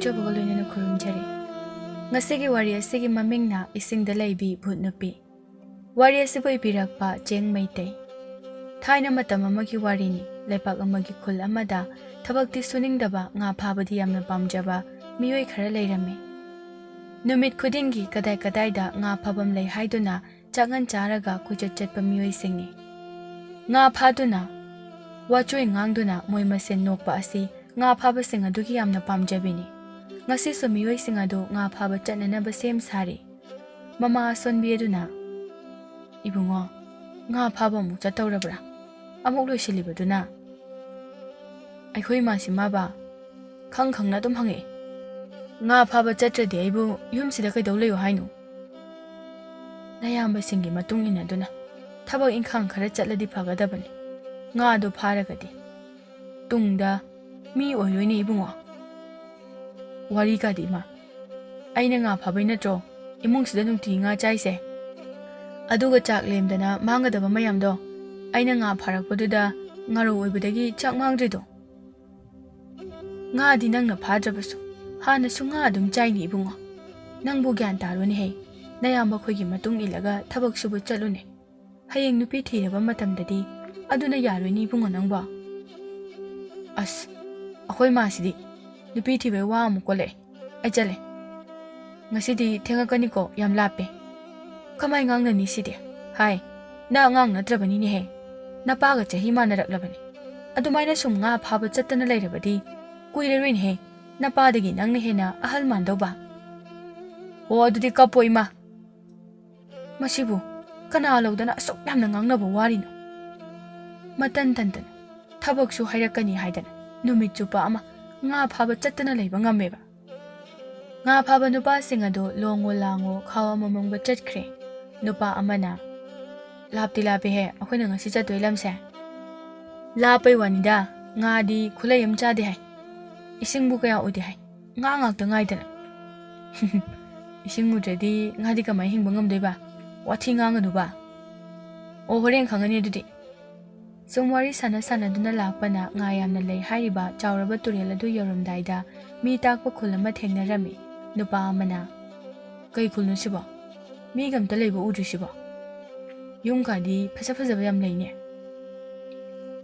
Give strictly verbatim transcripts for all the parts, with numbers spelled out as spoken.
ꯅꯣꯛꯆꯕꯒ ꯂꯣꯏꯅꯅ ꯈꯨꯔꯨꯝꯖꯔꯤ꯫ ꯉꯁꯤꯒꯤ ꯋꯥꯔꯤ ꯑꯁꯤꯒꯤ ꯃꯃꯤꯡꯅ ꯏꯁꯤꯡꯗ ꯂꯩꯕꯤ ꯚꯨꯠ ꯅꯨꯄꯤ꯫ ꯋꯥꯔꯤ ꯑꯁꯤꯕꯨ ꯏꯕꯤꯔꯛꯄ ꯆꯦꯡ ꯃꯩꯇꯩ꯫ ꯊꯥꯏꯅ ꯃꯇꯝ ꯑꯃꯒꯤ ꯋꯥꯔꯤꯅꯤ꯫ ꯂꯩꯄꯥꯛ ꯑꯃꯒꯤ ꯈꯨꯜ ꯑꯃꯗ ꯊꯕꯛꯇꯤ ꯁꯨꯅꯤꯡꯗꯕ, ꯉꯥ ꯐꯥꯕꯗꯤ ꯌꯥꯝꯅ ꯄꯥꯝꯖꯕ ꯃꯤꯑꯣꯏ ꯈꯔ ꯂꯩꯔꯝꯃꯤ꯫ ꯅꯨꯃꯤꯠ ꯈꯨꯗꯤꯡꯒꯤ ꯀꯗꯥꯏ ꯀꯗꯥꯏꯗ ꯉꯥ ꯐꯥꯐꯝ ꯂꯩ ꯍꯥꯏꯗꯨꯅ ꯆꯥꯛꯉꯟ ꯆꯥꯔꯒ ꯀꯣꯏꯆꯠ ꯆꯠꯄ ꯃꯤꯑꯣꯏꯁꯤꯡꯅꯤ꯫ ꯉꯥ ꯐꯥꯗꯨꯅ, ꯋꯥꯆꯣꯏ ꯉꯥꯡꯗꯨꯅ ꯃꯣꯏ ꯃꯁꯦꯟ ꯅꯣꯛꯄ ꯑꯁꯤ ꯉꯥ ꯐꯥꯕꯁꯤꯡ ꯑꯗꯨꯒꯤ ꯌꯥꯝꯅ ꯄꯥꯝꯖꯕꯤꯅꯤ꯫ ꯉꯁꯤꯁꯨ ꯃꯤꯑꯣꯏꯁꯤꯡ ꯑꯗꯨ ꯉꯥ ꯐꯥꯕ ꯆꯠꯅꯅꯕ ꯁꯦꯝ ꯁꯥꯔꯤ꯫ ꯃꯃꯥ ꯑꯁꯣꯟꯕꯤ ꯑꯗꯨꯅ, "ꯏꯕꯨꯡꯉꯣ, ꯉꯥ ꯐꯥꯕ ꯑꯃꯨꯛ ꯆꯠꯇꯧꯔꯕ꯭ꯔꯥ? ꯑꯃꯨꯛ ꯂꯣꯏꯁꯤꯜꯂꯤꯕꯗꯨꯅ?" ꯑꯩꯈꯣꯏ ꯏꯃꯥꯁꯤ ꯃꯥꯕ ꯈꯪ ꯈꯪꯅ ꯑꯗꯨꯝ ꯍꯪꯉꯛꯏ꯫ "ꯉꯥ ꯐꯥꯕ ꯆꯠꯇ꯭ꯔꯗꯤ ꯑꯩꯕꯨ ꯌꯨꯝꯁꯤꯗ ꯀꯩꯗꯧ ꯂꯩꯌꯨ ꯍꯥꯏꯅꯣ? ꯅꯌꯥꯝꯕꯁꯤꯡꯒꯤ ꯃꯇꯨꯡ ꯏꯟꯅꯗꯨꯅ ꯊꯕꯛ ꯏꯪꯈꯥꯡ ꯈꯔ ꯆꯠꯂꯗꯤ ꯐꯒꯗꯕꯅꯤ꯫ ꯉꯥꯗꯣ ꯐꯥꯔꯒꯗꯤ ꯇꯨꯡꯗ ꯃꯤ ꯑꯣꯏꯔꯣꯏꯅꯦ ꯏꯕꯨꯡꯉꯣ꯫ ꯋꯥꯔꯤ ꯀꯥꯗꯤ ꯏꯃꯥ, ꯑꯩꯅ ꯉꯥ ꯐꯥꯕꯩ ꯅꯠꯇ꯭ꯔꯣ ꯏꯃꯨꯡꯁꯤꯗ ꯅꯨꯡꯇꯤꯒꯤ ꯉꯥ ꯆꯥꯏꯁꯦ? ꯑꯗꯨꯒ ꯆꯥꯛ ꯂꯦꯝꯗꯅ ꯃꯥꯡꯒꯗꯕ ꯃꯌꯥꯝꯗꯣ ꯑꯩꯅ ꯉꯥ ꯐꯥꯔꯛꯄꯗꯨꯗ ꯉꯥꯔꯧ ꯑꯣꯏꯕꯗꯒꯤ ꯆꯥꯛ ꯃꯥꯡꯗ꯭ꯔꯤꯗꯣ꯫ ꯉꯥꯗꯤ ꯅꯪꯅ ꯐꯥꯗ꯭ꯔꯕꯁꯨ ꯍꯥꯟꯅꯁꯨ ꯉꯥ ꯑꯗꯨꯝ ꯆꯥꯏꯅꯤ ꯏꯕꯨꯡꯉꯣ꯫ ꯅꯪꯕꯨ ꯒ꯭ꯌꯥꯟ ꯇꯥꯔꯣꯅꯦꯍꯦ꯫ ꯅꯌꯥꯝꯕ ꯑꯩꯈꯣꯏꯒꯤ ꯃꯇꯨꯡ ꯏꯜꯂꯒ ꯊꯕꯛ ꯁꯨꯕ ꯆꯠꯂꯨꯅꯦ꯫ ꯍꯌꯦꯡ ꯅꯨꯄꯤ ꯊꯤꯔꯕ ꯃꯇꯝꯗꯗꯤ ꯑꯗꯨꯅ ꯌꯥꯔꯣꯏꯅꯤ ꯏꯕꯨꯡꯉꯣ ꯅꯪꯕꯣ꯫ ꯑꯁ, ꯑꯩꯈꯣꯏ ꯃꯥꯁꯤꯗꯤ ꯅꯨꯄꯤ ꯊꯤꯕꯩ ꯋꯥ ꯑꯃꯨꯛ ꯀꯣꯜꯂꯛꯑꯦ꯫ ꯑꯩ ꯆꯠꯂꯦ꯫ ꯉꯁꯤꯗꯤ ꯊꯦꯡꯉꯛꯀꯅꯤꯀꯣ, ꯌꯥꯝ ꯂꯥꯞꯄꯦ꯫ ꯀꯃꯥꯏ ꯉꯥꯡꯅꯅꯤ ꯁꯤꯗꯤ? ꯍꯥꯏ, ꯅꯪ ꯑꯉꯥꯡ ꯅꯠꯇ꯭ꯔꯕꯅꯤꯅꯦꯍꯦ꯫ ꯅꯄꯥꯒ ꯆꯍꯤ ꯃꯥꯟꯅꯔꯛꯂꯕꯅꯤ꯫ ꯑꯗꯨꯃꯥꯏꯅ ꯁꯨꯝ ꯉꯥ ꯐꯥꯕ ꯆꯠꯇꯅ ꯂꯩꯔꯕꯗꯤ ꯀꯨꯏꯔꯔꯣꯏꯅꯦꯍꯦ꯫ ꯅꯄꯥꯗꯒꯤ ꯅꯪꯅ ꯍꯦꯟꯅ ꯑꯍꯜ ꯃꯥꯟꯗꯧꯕ꯫ ꯑꯣ, ꯑꯗꯨꯗꯤ ꯀꯞꯄꯣ ꯏꯃꯥ꯫ ꯃꯁꯤꯕꯨ ꯀꯅꯥ ꯂꯧꯗꯅ ꯑꯁꯨꯛ ꯌꯥꯝꯅ ꯉꯥꯡꯅꯕ ꯋꯥꯔꯤꯅꯣ? ꯃꯇꯟ ꯇꯟꯗꯅ ꯊꯕꯛꯁꯨ ꯍꯥꯏꯔꯛꯀꯅꯤ ꯍꯥꯏꯗꯅ ꯅꯨꯃꯤꯠ ꯆꯨꯞꯄ ꯑꯃ ꯉꯥ ꯐꯥꯕ ꯆꯠꯇꯅ ꯂꯩꯕ ꯉꯝꯃꯦꯕ꯫ ꯉꯥ ꯐꯥꯕ ꯅꯨꯄꯥꯁꯤꯡ ꯑꯗꯨ ꯂꯣꯡꯉꯣ ꯂꯥꯡꯉꯣ ꯈꯥꯎ ꯑꯃꯃꯝꯒ ꯆꯠꯈ꯭ꯔꯦ꯫ ꯅꯨꯄꯥ ꯑꯃꯅ, "ꯂꯥꯞꯇꯤ ꯂꯥꯞꯄꯦꯍꯦ ꯑꯩꯈꯣꯏꯅ ꯉꯁꯤ ꯆꯠꯇꯣꯏ ꯂꯝꯁꯦ꯫" "ꯂꯥꯞꯄꯩ ꯋꯥꯅꯤꯗ, ꯉꯥꯗꯤ ꯈꯨꯂꯩ ꯑꯃ ꯆꯥꯗꯦ ꯍꯥꯏ꯫ ꯏꯁꯤꯡꯕꯨ ꯀꯌꯥ ꯎꯗꯦ ꯍꯥꯏ꯫ ꯉꯥ ꯉꯥꯛꯇ ꯉꯥꯏꯗꯅ꯫" "ꯏꯁꯤꯡ ꯎꯗ꯭ꯔꯗꯤ ꯉꯥꯗꯤ ꯀꯃꯥꯏꯅ ꯍꯤꯡꯕ ꯉꯝꯗꯣꯏꯕ? ꯋꯥꯊꯤ ꯉꯥꯡꯒꯅꯨꯕ꯫" "ꯑꯣ, ꯍꯣꯔꯦꯟ ꯈꯪꯉꯅꯤ ꯑꯗꯨꯗꯤ꯫" ꯁꯨꯝ ꯋꯥꯔꯤ ꯁꯥꯟꯅ ꯁꯥꯟꯅꯗꯨꯅ ꯂꯥꯛꯄꯅ ꯉꯥ ꯌꯥꯝꯅ ꯂꯩ ꯍꯥꯏꯔꯤꯕ ꯆꯥꯎꯔꯕ ꯇꯨꯔꯦꯜ ꯑꯗꯨ ꯌꯧꯔꯝꯗꯥꯏꯗ ꯃꯤ ꯇꯥꯛꯄ ꯈꯨꯜ ꯑꯃ ꯊꯦꯡꯅꯔꯝꯃꯤ꯫ ꯅꯨꯄꯥ ꯑꯃꯅ, "ꯀꯩ ꯈꯨꯜꯅꯣ ꯁꯤꯕꯣ? ꯃꯤꯒ ꯑꯝꯇ ꯂꯩꯕ ꯎꯗ꯭ꯔꯤꯁꯤꯕꯣ? ꯌꯨꯝ ꯀꯥꯗꯤ ꯐꯖ ꯐꯖꯕ ꯌꯥꯝ ꯂꯩꯅꯦ꯫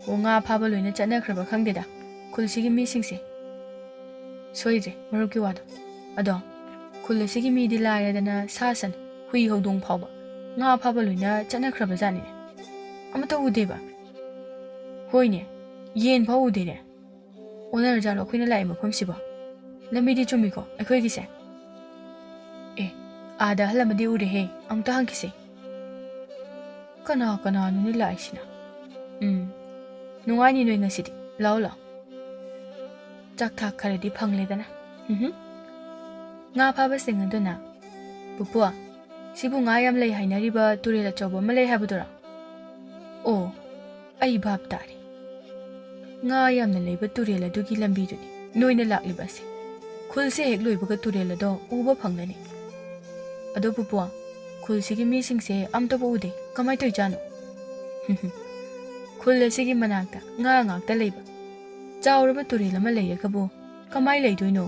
ꯑꯣ, ꯉꯥ ꯐꯥꯕ ꯂꯣꯏꯅ ꯆꯠꯅꯈ꯭ꯔꯕ ꯈꯪꯗꯦꯗ ꯈꯨꯜꯁꯤꯒꯤ ꯃꯤꯁꯤꯡꯁꯦ꯫ ꯁꯣꯏꯗ꯭ꯔꯦ ꯃꯔꯨꯞꯀꯤ ꯋꯥꯗꯣ꯫ ꯑꯗꯣ ꯈꯨꯜ ꯑꯁꯤꯒꯤ ꯃꯤꯗꯤ ꯂꯥꯏꯔꯗꯅ ꯁꯥ ꯁꯟ, ꯍꯨꯏ ꯍꯧꯗꯣꯡ ꯐꯥꯎꯕ ꯉꯥ ꯐꯥꯕ ꯂꯣꯏꯅ ꯆꯠꯅꯈ꯭ꯔꯕ ꯖꯥꯠꯅꯤꯅꯦ꯫ ꯑꯃꯠꯇ ꯎꯗꯦꯕ꯫ ꯍꯣꯏꯅꯦ, ꯌꯦꯟ ꯐꯥꯎ ꯎꯗꯦꯅꯦ꯫ ꯑꯣꯟꯅꯔꯖꯥꯠꯂꯣ ꯑꯩꯈꯣꯏꯅ ꯂꯥꯛꯏ ꯃꯐꯝꯁꯤꯕꯣ? ꯂꯝꯕꯤꯗꯤ ꯆꯨꯝꯃꯤꯀꯣ ꯑꯩꯈꯣꯏꯒꯤꯁꯦ? ꯑꯦ, ꯑꯥꯗ ꯑꯍꯜ ꯑꯃꯗꯤ ꯎꯔꯦꯍꯦ, ꯑꯃꯨꯛꯇ ꯍꯪꯈꯤꯁꯦ꯫ ꯀꯅꯥ ꯀꯅꯥꯅꯣꯅꯦ ꯂꯥꯛꯏꯁꯤꯅ? ꯎꯝ, ꯅꯨꯡꯉꯥꯏꯅꯤ ꯅꯣꯏ ꯉꯁꯤꯗꯤ꯫ ꯂꯥꯛꯑꯣ, ꯂꯥꯛꯑꯣ꯫ ꯆꯥꯛ ꯊꯥꯛ ꯈꯔꯗꯤ ꯐꯪꯂꯦꯗꯅ꯫ ꯎꯝꯍꯨꯝ꯫ ꯉꯥ ꯐꯥꯕꯁꯤꯡ ꯑꯗꯨꯅ, "ꯄꯨꯄꯨ, ꯁꯤꯕꯨ ꯉꯥ ꯌꯥꯝ ꯂꯩ ꯍꯥꯏꯅꯔꯤꯕ ꯇꯨꯔꯦꯜ ꯑꯆꯧꯕ ꯑꯃ ꯂꯩ ꯍꯥꯏꯕꯗꯨꯔꯣ? ꯑꯣ, ꯑꯩ ꯚꯥꯞ ꯇꯥꯔꯦ꯫ ꯉꯥ ꯌꯥꯝꯅ ꯂꯩꯕ ꯇꯨꯔꯦꯜ ꯑꯗꯨꯒꯤ ꯂꯝꯕꯤꯗꯨꯅꯤ ꯅꯣꯏꯅ ꯂꯥꯛꯂꯤꯕ ꯑꯁꯦ꯫ ꯈꯨꯜꯁꯦ ꯍꯦꯛ ꯂꯣꯏꯕꯒ ꯇꯨꯔꯦꯜ ꯑꯗꯣ ꯎꯕ ꯐꯪꯂꯅꯤ꯫ ꯑꯗꯣ ꯄꯨꯄꯨ, ꯈꯨꯜꯁꯤꯒꯤ ꯃꯤꯁꯤꯡꯁꯦ ꯑꯝꯇꯕꯨ ꯎꯗꯦ, ꯀꯃꯥꯏ ꯇꯧꯏꯖꯥꯠꯅꯣ?" ꯈꯨꯜ ꯑꯁꯤꯒꯤ ꯃꯅꯥꯛꯇ ꯉꯥ ꯉꯥꯛꯇ ꯂꯩꯕ ꯆꯥꯎꯔꯕ ꯇꯨꯔꯦꯜ ꯑꯃ ꯂꯩꯔꯒꯕꯨ ꯀꯃꯥꯏ ꯂꯩꯗꯣꯏꯅꯣ?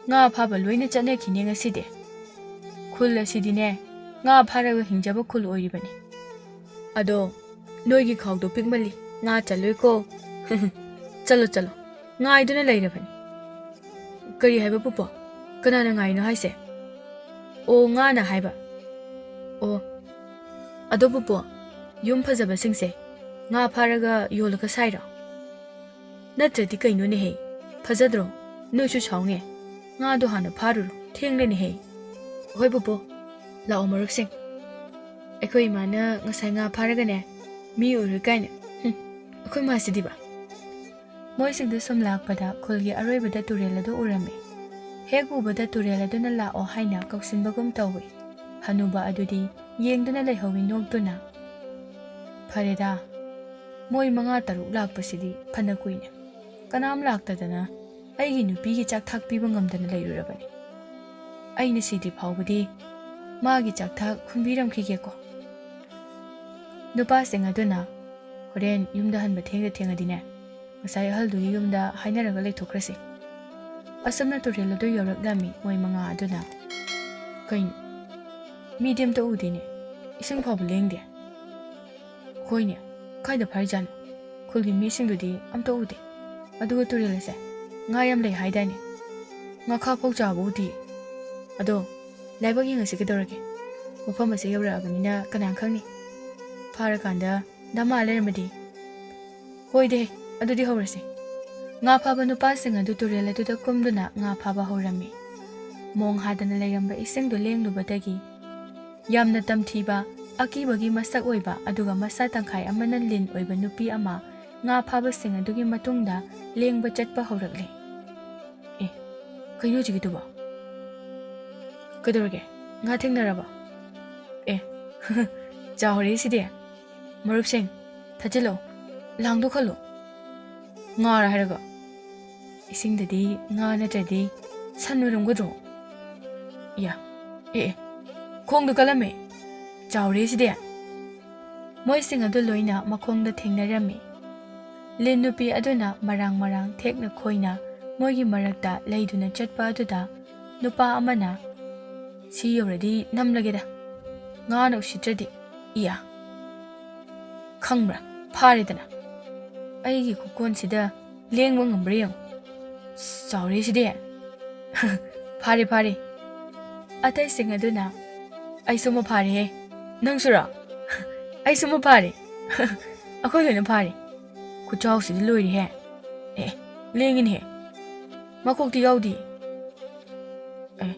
ꯉꯥ ꯐꯥꯕ ꯂꯣꯏꯅ ꯆꯠꯅꯈꯤꯅꯦ ꯉꯁꯤꯗꯤ꯫ ꯈꯨꯜ ꯑꯁꯤꯗꯤꯅꯦ, ꯉꯥ ꯐꯥꯔꯒ ꯍꯤꯡꯖꯕ ꯈꯨꯜ ꯑꯣꯏꯔꯤꯕꯅꯤ꯫ ꯑꯗꯣ ꯅꯣꯏꯒꯤ ꯈꯥꯎꯗꯣ ꯄꯤꯛꯃꯜꯂꯤ, ꯉꯥ ꯆꯜꯂꯣꯏꯀꯣ꯫ ꯆꯠꯂꯣ, ꯆꯠꯂꯣ, ꯉꯥꯏꯗꯨꯅ ꯂꯩꯔꯕꯅꯤ꯫ ꯀꯔꯤ ꯍꯥꯏꯕ ꯄꯨꯄꯨ? ꯀꯅꯥꯅ ꯉꯥꯏꯅꯣ ꯍꯥꯏꯁꯦ? ꯑꯣ, ꯉꯥꯅ ꯍꯥꯏꯕ꯫ ꯑꯣ, ꯑꯗꯣ ꯄꯨꯄꯨ, ꯌꯨꯝ ꯐꯖꯕꯁꯤꯡꯁꯦ ꯉꯥ ꯐꯥꯔꯒ ꯌꯣꯜꯂꯒ ꯁꯥꯏꯔꯣ? ꯅꯠꯇ꯭ꯔꯗꯤ ꯀꯩꯅꯣꯅꯦꯍꯦ, ꯐꯖꯗ꯭ꯔꯣ? ꯅꯣꯏꯁꯨ ꯁꯥꯎꯅꯦ, ꯉꯥꯗꯣ ꯍꯥꯟꯅ ꯐꯥꯔꯨꯔꯣ, ꯊꯦꯡꯂꯅꯤꯍꯦ꯫ ꯍꯣꯏ ꯄꯨꯄꯨ, ꯂꯥꯛꯑꯣ ꯃꯔꯨꯞꯁꯤꯡ꯫ ꯑꯩꯈꯣꯏ ꯏꯃꯥꯅ ꯉꯁꯥꯏ ꯉꯥ ꯐꯥꯔꯒꯅꯦ, ꯃꯤ ꯎꯔꯣꯏ ꯀꯥꯏꯅ꯫ ꯍꯨꯝ, ꯑꯩꯈꯣꯏ ꯃꯥꯁꯤꯗꯤꯕ꯫ ꯃꯣꯏꯁꯤꯡꯗꯨ ꯁꯨꯝ ꯂꯥꯛꯄꯗ ꯈꯨꯜꯒꯤ ꯑꯔꯣꯏꯕꯗ ꯇꯨꯔꯦꯜ ꯑꯗꯨ ꯎꯔꯝꯃꯤ꯫ ꯍꯦꯛ ꯎꯕꯗ ꯇꯨꯔꯦꯜ ꯑꯗꯨꯅ ꯂꯥꯛꯑꯣ ꯍꯥꯏꯅ ꯀꯧꯁꯤꯟꯕꯒꯨꯝ ꯇꯧꯏ꯫ ꯍꯅꯨꯕ ꯑꯗꯨꯗꯤ ꯌꯦꯡꯗꯨꯅ ꯂꯩꯍꯧꯏ ꯅꯣꯛꯇꯨꯅ꯫ ꯐꯔꯦꯗ, ꯃꯣꯏ ꯃꯉꯥ ꯇꯔꯨꯛ ꯂꯥꯛꯄꯁꯤꯗꯤ ꯐꯅ ꯀꯨꯏꯅ ꯀꯅꯥꯝ ꯂꯥꯛꯇꯗꯅ ꯑꯩꯒꯤ ꯅꯨꯄꯤꯒꯤ ꯆꯥꯛ ꯊꯥꯛ ꯄꯤꯕ ꯉꯝꯗꯅ ꯂꯩꯔꯨꯔꯕꯅꯤ꯫ ꯑꯩꯅ ꯁꯤꯗ꯭ꯔꯤ ꯐꯥꯎꯕꯗꯤ ꯃꯥꯒꯤ ꯆꯥꯛ ꯊꯥꯛ ꯍꯨꯟꯕꯤꯔꯝꯈꯤꯒꯦꯀꯣ꯫ ꯅꯨꯄꯥꯁꯤꯡ ꯑꯗꯨꯅ, "ꯍꯣꯔꯦꯟ ꯌꯨꯝꯗ ꯍꯟꯕ ꯊꯦꯡꯗ ꯊꯦꯡꯉꯗꯤꯅꯦ, ꯉꯁꯥꯏ ꯑꯍꯜꯗꯨꯒꯤ ꯌꯨꯝꯗ ꯍꯥꯏꯅꯔꯒ ꯂꯩꯊꯣꯛꯈ꯭ꯔꯁꯤ꯫ ꯑꯁꯨꯝꯅ ꯇꯨꯔꯦꯜ ꯑꯗꯨ ꯌꯧꯔꯛꯂꯝꯃꯤ ꯃꯣꯏ ꯃꯉꯥ ꯑꯗꯨꯅ꯫ "ꯀꯩꯅꯣ? ꯃꯤꯗꯤ ꯑꯝꯇ ꯎꯗꯦꯅꯦ꯫ ꯏꯁꯤꯡ ꯐꯥꯎꯕ ꯂꯦꯡꯗꯦ꯫ ꯍꯣꯏꯅꯦ, ꯀꯥꯏꯗ ꯐꯥꯔꯤꯖꯥꯠꯅꯣ? ꯈꯨꯜꯒꯤ ꯃꯤꯁꯤꯡꯗꯨꯗꯤ ꯑꯝꯇ ꯎꯗꯦ꯫ ꯑꯗꯨꯒ ꯇꯨꯔꯦꯜ ꯑꯁꯦ ꯉꯥ ꯌꯥꯝ ꯂꯩ ꯍꯥꯏꯗꯥꯏꯅꯦ? ꯉꯥꯈꯥ ꯐꯥꯎ ꯆꯥꯕ ꯎꯗꯦ꯫ ꯑꯗꯣ ꯂꯥꯏꯕꯛ ꯌꯦꯡꯉꯁꯤ ꯀꯩꯗꯧꯔꯒꯦ? ꯃꯐꯝ ꯑꯁꯦ ꯌꯧꯔꯛꯑꯕꯅꯤꯅ ꯀꯅꯥ ꯈꯪꯅꯤ? ꯐꯥꯔꯀꯥꯟꯗ ꯗꯃꯥ ꯂꯩꯔꯝꯃꯗꯤ?" "ꯍꯣꯏꯗꯦ, ꯑꯗꯨꯗꯤ ꯍꯧꯔꯁꯤ꯫" ꯉꯥ ꯐꯥꯕ ꯅꯨꯄꯥꯁꯤꯡ ꯑꯗꯨ ꯇꯨꯔꯦꯜ ꯑꯗꯨꯗ ꯀꯨꯝꯗꯨꯅ ꯉꯥ ꯐꯥꯕ ꯍꯧꯔꯝꯃꯤ꯫ ꯃꯣꯡ ꯍꯥꯗꯅ ꯂꯩꯔꯝꯕ ꯏꯁꯤꯡꯗꯨ ꯂꯦꯡꯂꯨꯕꯗꯒꯤ ꯌꯥꯝꯅ ꯇꯝꯊꯤꯕ, ꯑꯀꯤꯕꯒꯤ ꯃꯁꯛ ꯑꯣꯏꯕ, ꯑꯗꯨꯒ ꯃꯁꯥ ꯇꯪꯈꯥꯏ ꯑꯃꯅ ꯂꯤꯟ ꯑꯣꯏꯕ ꯅꯨꯄꯤ ꯑꯃ ꯉꯥ ꯐꯥꯕꯁꯤꯡ ꯑꯗꯨꯒꯤ ꯃꯇꯨꯡꯗ ꯂꯦꯡꯕ ꯆꯠꯄ ꯍꯧꯔꯛꯂꯦ꯫ "ꯑꯦ, ꯀꯩꯅꯣ ꯍꯧꯖꯤꯛꯀꯤꯗꯨꯕꯣ? ꯀꯩꯗꯧꯔꯒꯦ? ꯉꯥ ꯊꯦꯡꯅꯔꯕꯣ?" "ꯑꯦ, ꯆꯥꯎꯔꯦ ꯁꯤꯗꯤ꯫ ꯃꯔꯨꯞꯁꯤꯡ, ꯊꯠꯆꯤꯜꯂꯣ, ꯂꯥꯡꯗꯣꯛꯍꯜꯂꯣ꯫ ꯉꯥꯔ ꯍꯥꯏꯔꯒ, ꯏꯁꯤꯡꯗꯗꯤ ꯉꯥ ꯅꯠꯇ꯭ꯔꯗꯤ ꯁꯟ ꯑꯣꯏꯔꯝꯒꯗ꯭ꯔꯣ? ꯏꯌꯥ, ꯑꯦ, ꯑꯦ, ꯈꯣꯡꯗ ꯀꯜꯂꯝꯃꯦ꯫ ꯆꯥꯎꯔꯦ ꯁꯤꯗꯤ꯫" ꯃꯣꯏꯁꯤꯡ ꯑꯗꯨ ꯂꯣꯏꯅ ꯃꯈꯣꯡꯗ ꯊꯦꯡꯅꯔꯝꯃꯤ꯫ ꯂꯤꯟ ꯅꯨꯄꯤ ꯑꯗꯨꯅ ꯃꯔꯥꯡ ꯃꯔꯥꯡ ꯊꯦꯛꯅ ꯈꯣꯏꯅ ꯃꯣꯏꯒꯤ ꯃꯔꯛꯇ ꯂꯩꯗꯨꯅ ꯆꯠꯄ ꯑꯗꯨꯗ ꯅꯨꯄꯥ ꯑꯃꯅ, "ꯁꯤ ꯌꯧꯔꯗꯤ ꯅꯝꯂꯒꯦꯗ, ꯉꯥꯅ ꯎꯁꯤꯠꯇ꯭ꯔꯗꯤ꯫ ꯏꯌꯥ, ꯈꯪꯕ꯭ꯔꯥ, ꯐꯥꯔꯦꯗꯅ꯫ ꯑꯩꯒꯤ ꯈꯨꯀꯣꯟꯁꯤꯗ ꯂꯦꯡꯕ ꯉꯝꯕ꯭ꯔꯥ ꯌꯦꯡꯉꯨ꯫ ꯆꯥꯎꯔꯦ ꯁꯤꯗꯤ꯫" "ꯐꯥꯔꯦ, ꯐꯥꯔꯦ꯫" ꯑꯇꯩꯁꯤꯡ ꯑꯗꯨꯅ, "ꯑꯩꯁꯨ ꯑꯃ ꯐꯥꯔꯦꯍꯦ꯫ ꯅꯪꯁꯨꯔꯣ?" "ꯑꯩꯁꯨ ꯑꯃ ꯐꯥꯔꯦ꯫" "ꯑꯩꯈꯣꯏ ꯂꯣꯏꯅ ꯐꯥꯔꯦ꯫ ꯈꯨꯆꯥꯎꯁꯤꯗꯤ ꯂꯣꯏꯔꯦꯍꯦ꯫ ꯑꯦ, ꯂꯦꯡꯉꯤꯅꯦꯍꯦ꯫ ꯃꯀꯣꯛꯇꯤ ꯌꯥꯎꯗꯦ꯫ ꯑꯦ,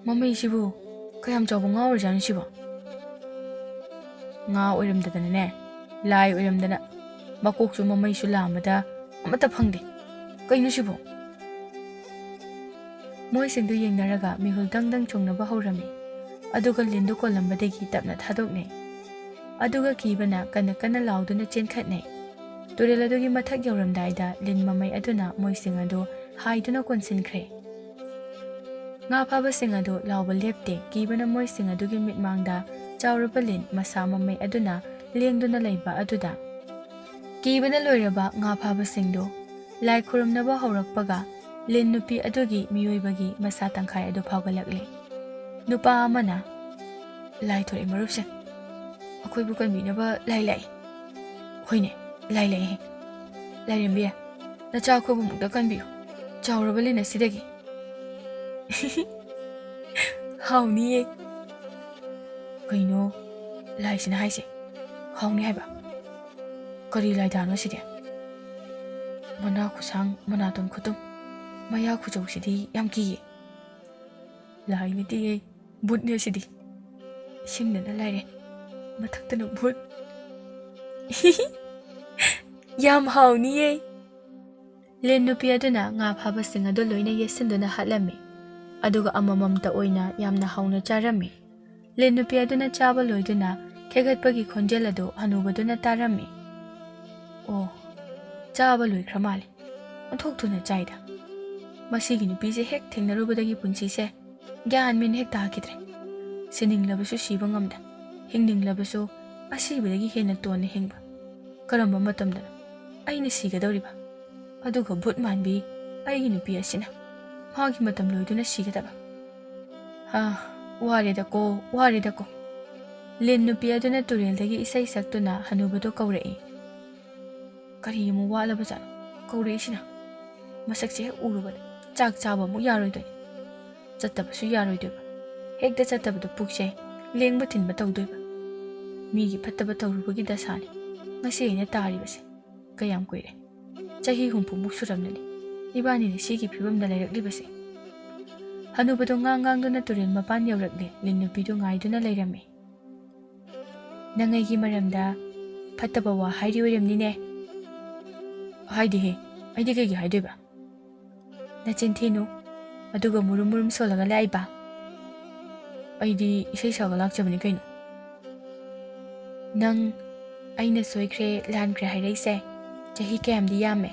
ꯃꯃꯩꯁꯤꯕꯨ ꯀꯌꯥꯝ ꯆꯥꯎꯕ ꯉꯥ ꯑꯣꯏꯔꯖꯥꯠꯅꯣ ꯁꯤꯕꯣ? ꯉꯥ ꯑꯣꯏꯔꯝꯗꯗꯅꯅꯦ, ꯂꯥꯏ ꯑꯣꯏꯔꯝꯗꯅ ꯃꯀꯣꯛꯁꯨ ꯃꯃꯩꯁꯨ ꯂꯥꯝꯕꯗ ꯑꯃꯠꯇ ꯐꯪꯗꯦ꯫ ꯀꯩꯅꯣ ꯁꯤꯕꯣ?" ꯃꯣꯏꯁꯤꯡꯗꯨ ꯌꯦꯡꯅꯔꯒ ꯃꯤꯍꯨꯜ ꯗꯪ ꯗꯪ ꯆꯣꯡꯅꯕ ꯍꯧꯔꯝꯃꯤ꯫ ꯑꯗꯨꯒ ꯂꯤꯟꯗꯨ ꯀꯣꯜꯂꯝꯕꯗꯒꯤ ꯇꯞꯅ ꯊꯥꯗꯣꯛꯅꯩ꯫ ꯑꯗꯨꯒ ꯀꯤꯕꯅ ꯀꯟꯅ ꯀꯟꯅ ꯂꯥꯎꯗꯨꯅ ꯆꯦꯟꯈꯠꯅꯩ꯫ ꯇꯨꯔꯦꯜ ꯑꯗꯨꯒꯤ ꯃꯊꯛ ꯌꯧꯔꯝꯗꯥꯏꯗ ꯂꯤꯟ ꯃꯃꯩ ꯑꯗꯨꯅ ꯃꯣꯏꯁꯤꯡ ꯑꯗꯨ ꯍꯥꯏꯗꯨꯅ ꯀꯣꯟꯁꯤꯟꯈ꯭ꯔꯦ꯫ ꯉꯥ ꯐꯥꯕꯁꯤꯡ ꯑꯗꯨ ꯂꯥꯎꯕ ꯂꯦꯞꯇꯦ, ꯀꯤꯕꯅ ꯃꯣꯏꯁꯤꯡ ꯑꯗꯨꯒꯤ ꯃꯤꯠꯃꯥꯡꯗ ꯆꯥꯎꯔꯕ ꯂꯤꯟ ꯃꯁꯥ ꯃꯃꯩ ꯑꯗꯨꯅ ꯂꯦꯡꯗꯨꯅ ꯂꯩꯕ ꯑꯗꯨꯗ꯫ ꯀꯤꯕꯅ ꯂꯣꯏꯔꯕ ꯉꯥ ꯐꯥꯕꯁꯤꯡꯗꯨ ꯂꯥꯏ ꯈꯨꯔꯨꯝꯅꯕ ꯍꯧꯔꯛꯄꯒ ꯂꯤꯟ ꯅꯨꯄꯤ ꯑꯗꯨꯒꯤ ꯃꯤꯑꯣꯏꯕꯒꯤ ꯃꯁꯥ ꯇꯪꯈꯥꯏ ꯑꯗꯨ ꯐꯥꯎꯒꯠꯂꯛꯂꯦ꯫ ꯅꯨꯄꯥ ꯑꯃꯅ, "ꯂꯥꯏ ꯊꯣꯔꯛꯏ ꯃꯔꯨꯞꯁꯦ, ꯑꯩꯈꯣꯏꯕꯨ ꯀꯟꯕꯤꯅꯕ ꯂꯥꯏ ꯂꯥꯛꯏ꯫ ꯍꯣꯏꯅꯦ, ꯂꯥꯏ ꯂꯥꯛꯏꯍꯦ꯫ ꯂꯥꯏꯔꯦꯝꯕꯤ, ꯅꯆꯥ ꯑꯩꯈꯣꯏꯕꯨ ꯑꯃꯨꯛꯇ ꯀꯟꯕꯤꯌꯨ, ꯆꯥꯎꯔꯕ ꯂꯤꯟ ꯑꯁꯤꯗꯒꯤ꯫" "ꯍꯥꯎꯅꯤꯌꯦ꯫" "ꯀꯩꯅꯣ ꯂꯥꯏꯁꯤꯅ ꯍꯥꯏꯁꯦ? ꯍꯥꯎꯅꯤ ꯍꯥꯏꯕ? ꯀꯔꯤ ꯂꯥꯏꯗꯥꯅꯣ ꯁꯤꯗꯤ? ꯃꯅꯥ ꯈꯨꯁꯥꯡ, ꯃꯅꯥꯇꯣꯟ ꯈꯨꯇꯨꯝ, ꯃꯌꯥ ꯈꯨꯆꯧꯁꯤꯗꯤ ꯌꯥꯝ ꯀꯤꯌꯦ꯫" "ꯂꯥꯏ ꯅꯠꯇꯦꯌꯦ, ꯕꯨꯠꯅꯦ ꯁꯤꯗꯤ꯫ ꯏꯁꯤꯡꯗꯅ ꯂꯥꯏꯔꯦ, ꯃꯊꯛꯇꯅ ꯕꯨꯠ꯫" "ꯌꯥꯝ ꯍꯥꯎꯅꯤꯌꯦ꯫" ꯂꯤꯟ ꯅꯨꯄꯤ ꯑꯗꯨꯅ ꯉꯥ ꯐꯥꯕꯁꯤꯡ ꯑꯗꯨ ꯂꯣꯏꯅ ꯌꯦꯠꯁꯤꯟꯗꯨꯅ ꯍꯥꯠꯂꯝꯃꯤ, ꯑꯗꯨꯒ ꯑꯃꯃꯝꯇ ꯑꯣꯏꯅ ꯌꯥꯝꯅ ꯍꯥꯎꯅ ꯆꯥꯔꯝꯃꯤ꯫ ꯂꯤꯟ ꯅꯨꯄꯤ ꯑꯗꯨꯅ ꯆꯥꯕ ꯂꯣꯏꯗꯨꯅ ꯈꯦꯒꯠꯄꯒꯤ ꯈꯣꯟꯖꯦꯜ ꯑꯗꯨ ꯍꯅꯨꯕꯗꯨꯅ ꯇꯥꯔꯝꯃꯤ꯫ "ꯑꯣ, ꯆꯥꯕ ꯂꯣꯏꯈ꯭ꯔ ꯃꯥꯜꯂꯦ꯫ ꯑꯣꯟꯊꯣꯛ ꯊꯨꯅ ꯆꯥꯏꯗ꯫ ꯃꯁꯤꯒꯤ ꯅꯨꯄꯤꯁꯦ ꯍꯦꯛ ꯊꯦꯡꯅꯔꯨꯕꯗꯒꯤ ꯄꯨꯟꯁꯤꯁꯦ ꯒ꯭ꯌꯥꯟ ꯃꯦꯟ ꯍꯦꯛ ꯇꯥꯈꯤꯗ꯭ꯔꯦ꯫ ꯁꯤꯅꯤꯡꯂꯕꯁꯨ ꯁꯤꯕ ꯉꯝꯗ, ꯍꯤꯡꯅꯤꯡꯂꯕꯁꯨ ꯑꯁꯤꯕꯗꯒꯤ ꯍꯦꯟꯅ ꯇꯣꯟꯅ ꯍꯤꯡꯕ꯫ ꯀꯔꯝꯕ ꯃꯇꯝꯗꯅꯣ ꯑꯩꯅ ꯁꯤꯒꯗꯧꯔꯤꯕ? ꯑꯗꯨꯒ ꯚꯨꯠ ꯃꯥꯟꯕꯤ ꯑꯩꯒꯤ ꯅꯨꯄꯤ ꯑꯁꯤꯅ ꯃꯥꯒꯤ ꯃꯇꯝ ꯂꯣꯏꯗꯨꯅ ꯁꯤꯒꯗꯕ꯫ ꯍꯥ, ꯋꯥꯔꯦꯗꯀꯣ, ꯋꯥꯔꯦꯗꯀꯣ꯫" ꯂꯤꯟ ꯅꯨꯄꯤ ꯑꯗꯨꯅ ꯇꯨꯔꯦꯜꯗꯒꯤ ꯏꯁꯩ ꯁꯛꯇꯨꯅ ꯍꯅꯨꯕꯗꯨ ꯀꯧꯔꯛꯏ꯫ "ꯀꯔꯤ ꯑꯃꯨꯛ ꯋꯥꯠꯂꯕꯖꯥꯠꯅꯣ ꯀꯧꯔꯛꯏꯁꯤꯅ? ꯃꯁꯛꯁꯦ ꯍꯦꯛ ꯎꯔꯨꯕꯗ ꯆꯥꯛ ꯆꯥꯕ ꯑꯃꯨꯛ ꯌꯥꯔꯣꯏꯗꯣꯏꯅꯤ꯫ ꯆꯠꯇꯕꯁꯨ ꯌꯥꯔꯣꯏꯗꯣꯏꯕ꯫ ꯍꯦꯛꯇ ꯆꯠꯇꯕꯗ ꯄꯨꯛꯁꯦ ꯂꯦꯡꯕ ꯊꯤꯟꯕ ꯇꯧꯗꯣꯏꯕ꯫ ꯃꯤꯒꯤ ꯐꯠꯇꯕ ꯇꯧꯔꯨꯕꯒꯤ ꯗꯁꯥꯅꯤ ꯉꯁꯤ ꯑꯩꯅ ꯇꯥꯔꯤꯕꯁꯦ꯫ ꯀꯌꯥꯝ ꯀꯨꯏꯔꯦ? ꯆꯍꯤ ꯍꯨꯝꯐꯨꯃꯨꯛ ꯁꯨꯔꯝꯂꯅꯤ ꯏꯕꯥꯅꯤꯅ ꯁꯤꯒꯤ ꯐꯤꯕꯝꯗ ꯂꯩꯔꯛꯂꯤꯕꯁꯦ꯫" ꯍꯅꯨꯕꯗꯣ ꯉꯥꯡ ꯉꯥꯡꯗꯨꯅ ꯇꯨꯔꯦꯜ ꯃꯄꯥꯟ ꯌꯧꯔꯛꯂꯦ꯫ ꯂꯤꯟ ꯅꯨꯄꯤꯗꯨ ꯉꯥꯏꯗꯨꯅ ꯂꯩꯔꯝꯃꯤ꯫ "ꯅꯪ ꯑꯩꯒꯤ ꯃꯔꯝꯗ ꯐꯠꯇꯕ ꯋꯥ ꯍꯥꯏꯔꯤ ꯑꯣꯏꯔꯝꯅꯤꯅꯦ?" "ꯍꯥꯏꯗꯦꯍꯦ, ꯑꯩꯗꯤ ꯀꯩꯒꯤ ꯍꯥꯏꯗꯣꯏꯕ?" "ꯅꯆꯤꯟ ꯊꯤꯅꯨ, ꯑꯗꯨꯒ ꯃꯨꯔꯨꯝ ꯃꯨꯔꯨꯝ ꯁꯣꯜꯂꯒ ꯂꯥꯛꯏꯕ?" "ꯑꯩꯗꯤ ꯏꯁꯩ ꯁꯛꯑꯒ ꯂꯥꯛꯆꯕꯅꯤ ꯀꯩꯅꯣ꯫" "ꯅꯪ ꯑꯩꯅ ꯁꯣꯏꯈ꯭ꯔꯦ, ꯂꯥꯟꯈ꯭ꯔꯦ ꯍꯥꯏꯔꯛꯏꯁꯦ ꯆꯍꯤ ꯀꯌꯥꯝꯗꯤ ꯌꯥꯝꯃꯦ꯫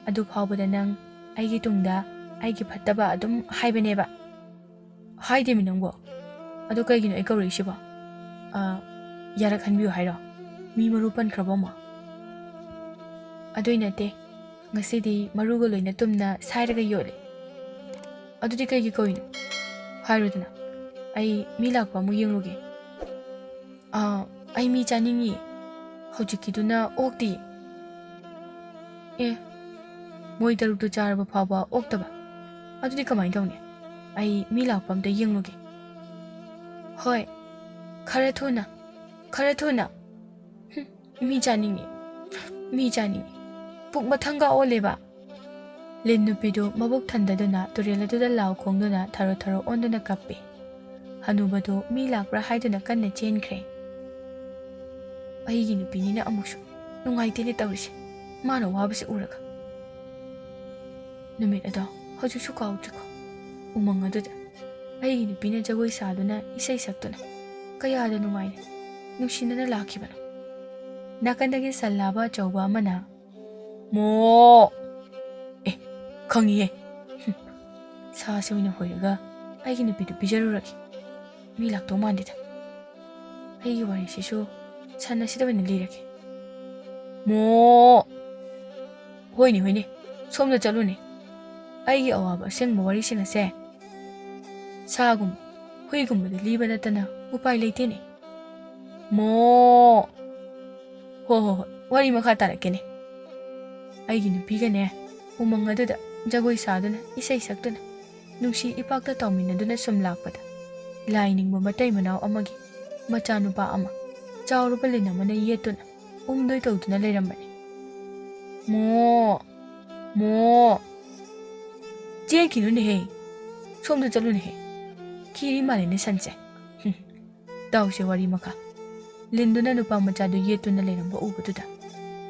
ꯑꯗꯨ ꯐꯥꯎꯕꯗ ꯅꯪ ꯑꯩꯒꯤ ꯇꯨꯡꯗ ꯑꯩꯒꯤ ꯐꯠꯇꯕ ꯑꯗꯨꯝ ꯍꯥꯏꯕꯅꯦꯕ꯫" "ꯍꯥꯏꯗꯦꯃꯤ ꯅꯪꯕꯣ꯫ ꯑꯗꯣ ꯀꯩꯒꯤꯅꯣ ꯑꯩ ꯀꯧꯔꯛꯏꯁꯤꯕꯣ? ꯑ, ꯌꯥꯔꯛꯍꯟꯕꯤꯌꯨ ꯍꯥꯏꯔꯣ? ꯃꯤ ꯃꯔꯨ ꯄꯟꯈ꯭ꯔꯕꯣ ꯑꯃꯨꯛ?" "ꯑꯗꯨꯏ ꯅꯠꯇꯦ, ꯉꯁꯤꯗꯤ ꯃꯔꯨꯒ ꯂꯣꯏꯅ ꯇꯨꯝꯅ ꯁꯥꯏꯔꯒ ꯌꯣꯠꯂꯤ꯫ ꯑꯗꯨꯗꯤ ꯀꯩꯒꯤ ꯀꯧꯏꯅꯣ? ꯍꯥꯏꯔꯨꯗꯅ꯫ ꯑꯩ ꯃꯤ ꯂꯥꯛꯄ ꯑꯃꯨꯛ ꯌꯦꯡꯂꯨꯒꯦ꯫ ꯑꯥ, ꯑꯩ ꯃꯤ ꯆꯥꯅꯤꯡꯉꯤ꯫ ꯍꯧꯖꯤꯛꯀꯤꯗꯨꯅ ꯑꯣꯛꯇꯤ꯫ ꯑꯦ, ꯃꯣꯏ ꯇꯔꯨꯛꯇꯨ ꯆꯥꯔꯕ ꯐꯥꯎꯕ ꯑꯣꯛꯇꯕ? ꯑꯗꯨꯗꯤ ꯀꯃꯥꯏꯅ ꯇꯧꯅꯤ? ꯑꯩ ꯃꯤ ꯂꯥꯛꯄ ꯑꯝꯇ ꯌꯦꯡꯂꯨꯒꯦ꯫ ꯍꯣꯏ, ꯈꯔ ꯊꯨꯅ, ꯈꯔ ꯊꯨꯅ꯫ ꯍꯨꯝ, ꯃꯤ ꯆꯥꯅꯤꯡꯉꯤ, ꯃꯤ ꯆꯥꯅꯤꯡꯉꯤ꯫ ꯄꯨꯛ ꯃꯊꯪꯒ ꯑꯣꯜꯂꯦꯕ꯫ ꯂꯤꯟ ꯅꯨꯄꯤꯗꯨ ꯃꯕꯨꯛ ꯊꯟꯗꯗꯨꯅ ꯇꯨꯔꯦꯜ ꯑꯗꯨꯗ ꯂꯥꯎ ꯈꯣꯡꯗꯨꯅ ꯊꯔꯣ ꯊꯔꯣ ꯑꯣꯟꯗꯨꯅ ꯀꯞꯄꯤ꯫ ꯍꯅꯨꯕꯗꯨ ꯃꯤ ꯂꯥꯛꯄ꯭ꯔꯥ ꯍꯥꯏꯗꯨꯅ ꯀꯟꯅ ꯆꯦꯟꯈ꯭ꯔꯦ꯫ ꯑꯩꯒꯤ ꯅꯨꯄꯤꯅꯤꯅ ꯑꯃꯨꯛꯁꯨ ꯅꯨꯡꯉꯥꯏꯇꯦꯅꯦ ꯇꯧꯔꯤꯁꯦ, ꯃꯥꯅ ꯋꯥꯕꯁꯦ ꯎꯔꯒ꯫ ꯅꯨꯃꯤꯠ ꯑꯗꯣ ꯍꯧꯖꯤꯛꯁꯨ ꯀꯥꯎꯗ꯭ꯔꯤꯀꯣ꯫ ꯎꯃꯪ ꯑꯗꯨꯗ ꯑꯩꯒꯤ ꯅꯨꯄꯤꯅ ꯖꯒꯣꯏ ꯁꯥꯗꯨꯅ ꯏꯁꯩ ꯁꯛꯇꯨꯅ ꯀꯌꯥꯗ ꯅꯨꯡꯉꯥꯏꯅ ꯅꯨꯡꯁꯤꯅꯅ ꯂꯥꯛꯈꯤꯕꯅꯣ꯫ ꯅꯥꯀꯟꯗꯒꯤ ꯁꯟ ꯂꯥꯕ ꯑꯆꯧꯕ ꯑꯃꯅ, "ꯃꯣ!" ꯑꯦ, ꯈꯪꯉꯤꯍꯦ꯫ ꯍꯨꯝ꯫ ꯁꯥꯁꯦ ꯑꯣꯏꯅ ꯍꯣꯏꯔꯒ ꯑꯩꯒꯤ ꯅꯨꯄꯤꯗꯨ ꯄꯤꯖꯔꯨꯔꯒꯦ꯫ ꯃꯤ ꯂꯥꯛꯇꯧ ꯃꯥꯟꯗꯦꯗ꯫ ꯑꯩꯒꯤ ꯋꯥꯔꯤꯁꯤꯁꯨ ꯁꯟ ꯑꯁꯤꯗ ꯑꯣꯏꯅ ꯂꯤꯔꯒꯦ꯫ ꯃꯣ! ꯍꯣꯏꯅꯦ, ꯍꯣꯏꯅꯦ, ꯁꯣꯝꯗ ꯆꯠꯂꯨꯅꯦ꯫ ꯑꯩꯒꯤ ꯑꯋꯥꯕ ꯑꯁꯦꯡꯕ ꯋꯥꯔꯤꯁꯤꯡ ꯑꯁꯦ ꯁꯥꯒꯨꯝꯕ, ꯍꯨꯏꯒꯨꯝꯕꯗ ꯂꯤꯕ ꯅꯠꯇꯅ ꯎꯄꯥꯏ ꯂꯩꯇꯦꯅꯦ꯫ ꯃꯣ! ꯍꯣ, ꯍꯣ, ꯍꯣꯏ, ꯋꯥꯔꯤ ꯃꯈꯥ ꯇꯥꯔꯛꯀꯦꯅꯦ꯫ ꯑꯩꯒꯤ ꯅꯨꯄꯤꯒꯅꯦ, ꯎꯃꯪ ꯑꯗꯨꯗ ꯖꯒꯣꯏ ꯁꯥꯗꯨꯅ, ꯏꯁꯩ ꯁꯛꯇꯨꯅ, ꯅꯨꯡꯁꯤ ꯏꯄꯥꯛꯇ ꯇꯥꯎꯃꯤꯟꯅꯗꯨꯅ ꯁꯨꯝ ꯂꯥꯛꯄꯗ, ꯂꯥꯏ ꯅꯤꯡꯕ ꯃꯇꯩ ꯃꯅꯥꯎ ꯑꯃꯒꯤ ꯃꯆꯥꯅꯨꯄꯥ ꯑꯃ, ꯆꯥꯎꯔꯕ ꯂꯤꯟ ꯑꯃꯅ ꯌꯦꯠꯇꯨꯅ, ꯎꯝꯗꯣꯏ ꯇꯧꯗꯨꯅ ꯂꯩꯔꯝꯕꯅꯤ꯫ ꯃꯣ! ꯃꯣ! ꯆꯦꯟꯈꯤꯅꯨꯅꯦꯍꯦ! ꯁꯣꯝꯗ ꯆꯠꯂꯨꯅꯦꯍꯦ! ꯈꯤꯔꯤ ꯃꯥꯜꯂꯦꯅꯦ ꯁꯟꯁꯦ꯫ ꯍꯨꯝ꯫ ꯇꯥꯎꯁꯦ ꯋꯥꯔꯤ ꯃꯈꯥ꯫ ꯂꯤꯟꯗꯨꯅ ꯅꯨꯄꯥ ꯃꯆꯥꯗꯨ ꯌꯦꯠꯇꯨꯅ ꯂꯩꯔꯝꯕ ꯎꯕꯗꯨꯗ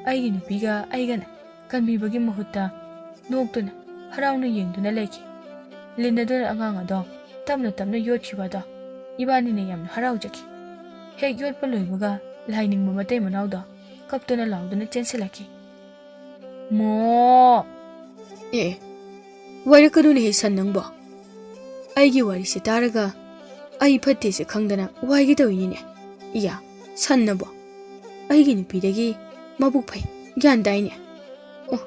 ꯑꯩꯒꯤ ꯅꯨꯄꯤꯒ ꯑꯩꯒꯅ ꯀꯟꯕꯤꯕꯒꯤ ꯃꯍꯨꯠꯇ ꯅꯣꯛꯇꯨꯅ ꯍꯔꯥꯎꯅ ꯌꯦꯡꯗꯨꯅ ꯂꯩꯈꯤ꯫ ꯂꯤꯟ ꯑꯗꯨꯅ ꯑꯉꯥꯡ ꯑꯗꯣ ꯇꯞꯅ ꯇꯞꯅ ꯌꯣꯠꯈꯤꯕ ꯑꯗꯣ ꯏꯕꯥꯅꯤꯅ ꯌꯥꯝꯅ ꯍꯔꯥꯎꯖꯈꯤ꯫ ꯍꯦꯛ ꯌꯣꯠꯄ ꯂꯣꯏꯕꯒ ꯂꯥꯏꯅꯤꯡꯕ ꯃꯇꯩ ꯃꯅꯥꯎꯗꯣ ꯀꯞꯇꯨꯅ ꯂꯥꯎꯗꯨꯅ ꯆꯦꯟꯁꯤꯜꯂꯛꯈꯤ꯫ ꯃꯣ! ꯑꯦ, ꯋꯥꯏꯔꯛꯀꯅꯨꯅꯦꯍꯦ ꯁꯟ ꯅꯪꯕꯣ꯫ ꯑꯩꯒꯤ ꯋꯥꯔꯤꯁꯦ ꯇꯥꯔꯒ ꯑꯩ ꯐꯠꯇꯦꯁꯦ ꯈꯪꯗꯅ ꯋꯥꯏꯒꯦ ꯇꯧꯏꯅꯤꯅꯦ꯫ ꯏꯌꯥ, ꯁꯟꯅꯕꯣ? ꯑꯩꯒꯤ ꯅꯨꯄꯤꯗꯒꯤ ꯃꯕꯨꯛ ꯐꯩ, ꯒ꯭ꯌꯥꯟ ꯇꯥꯏꯅꯦ꯫ ꯑꯣ,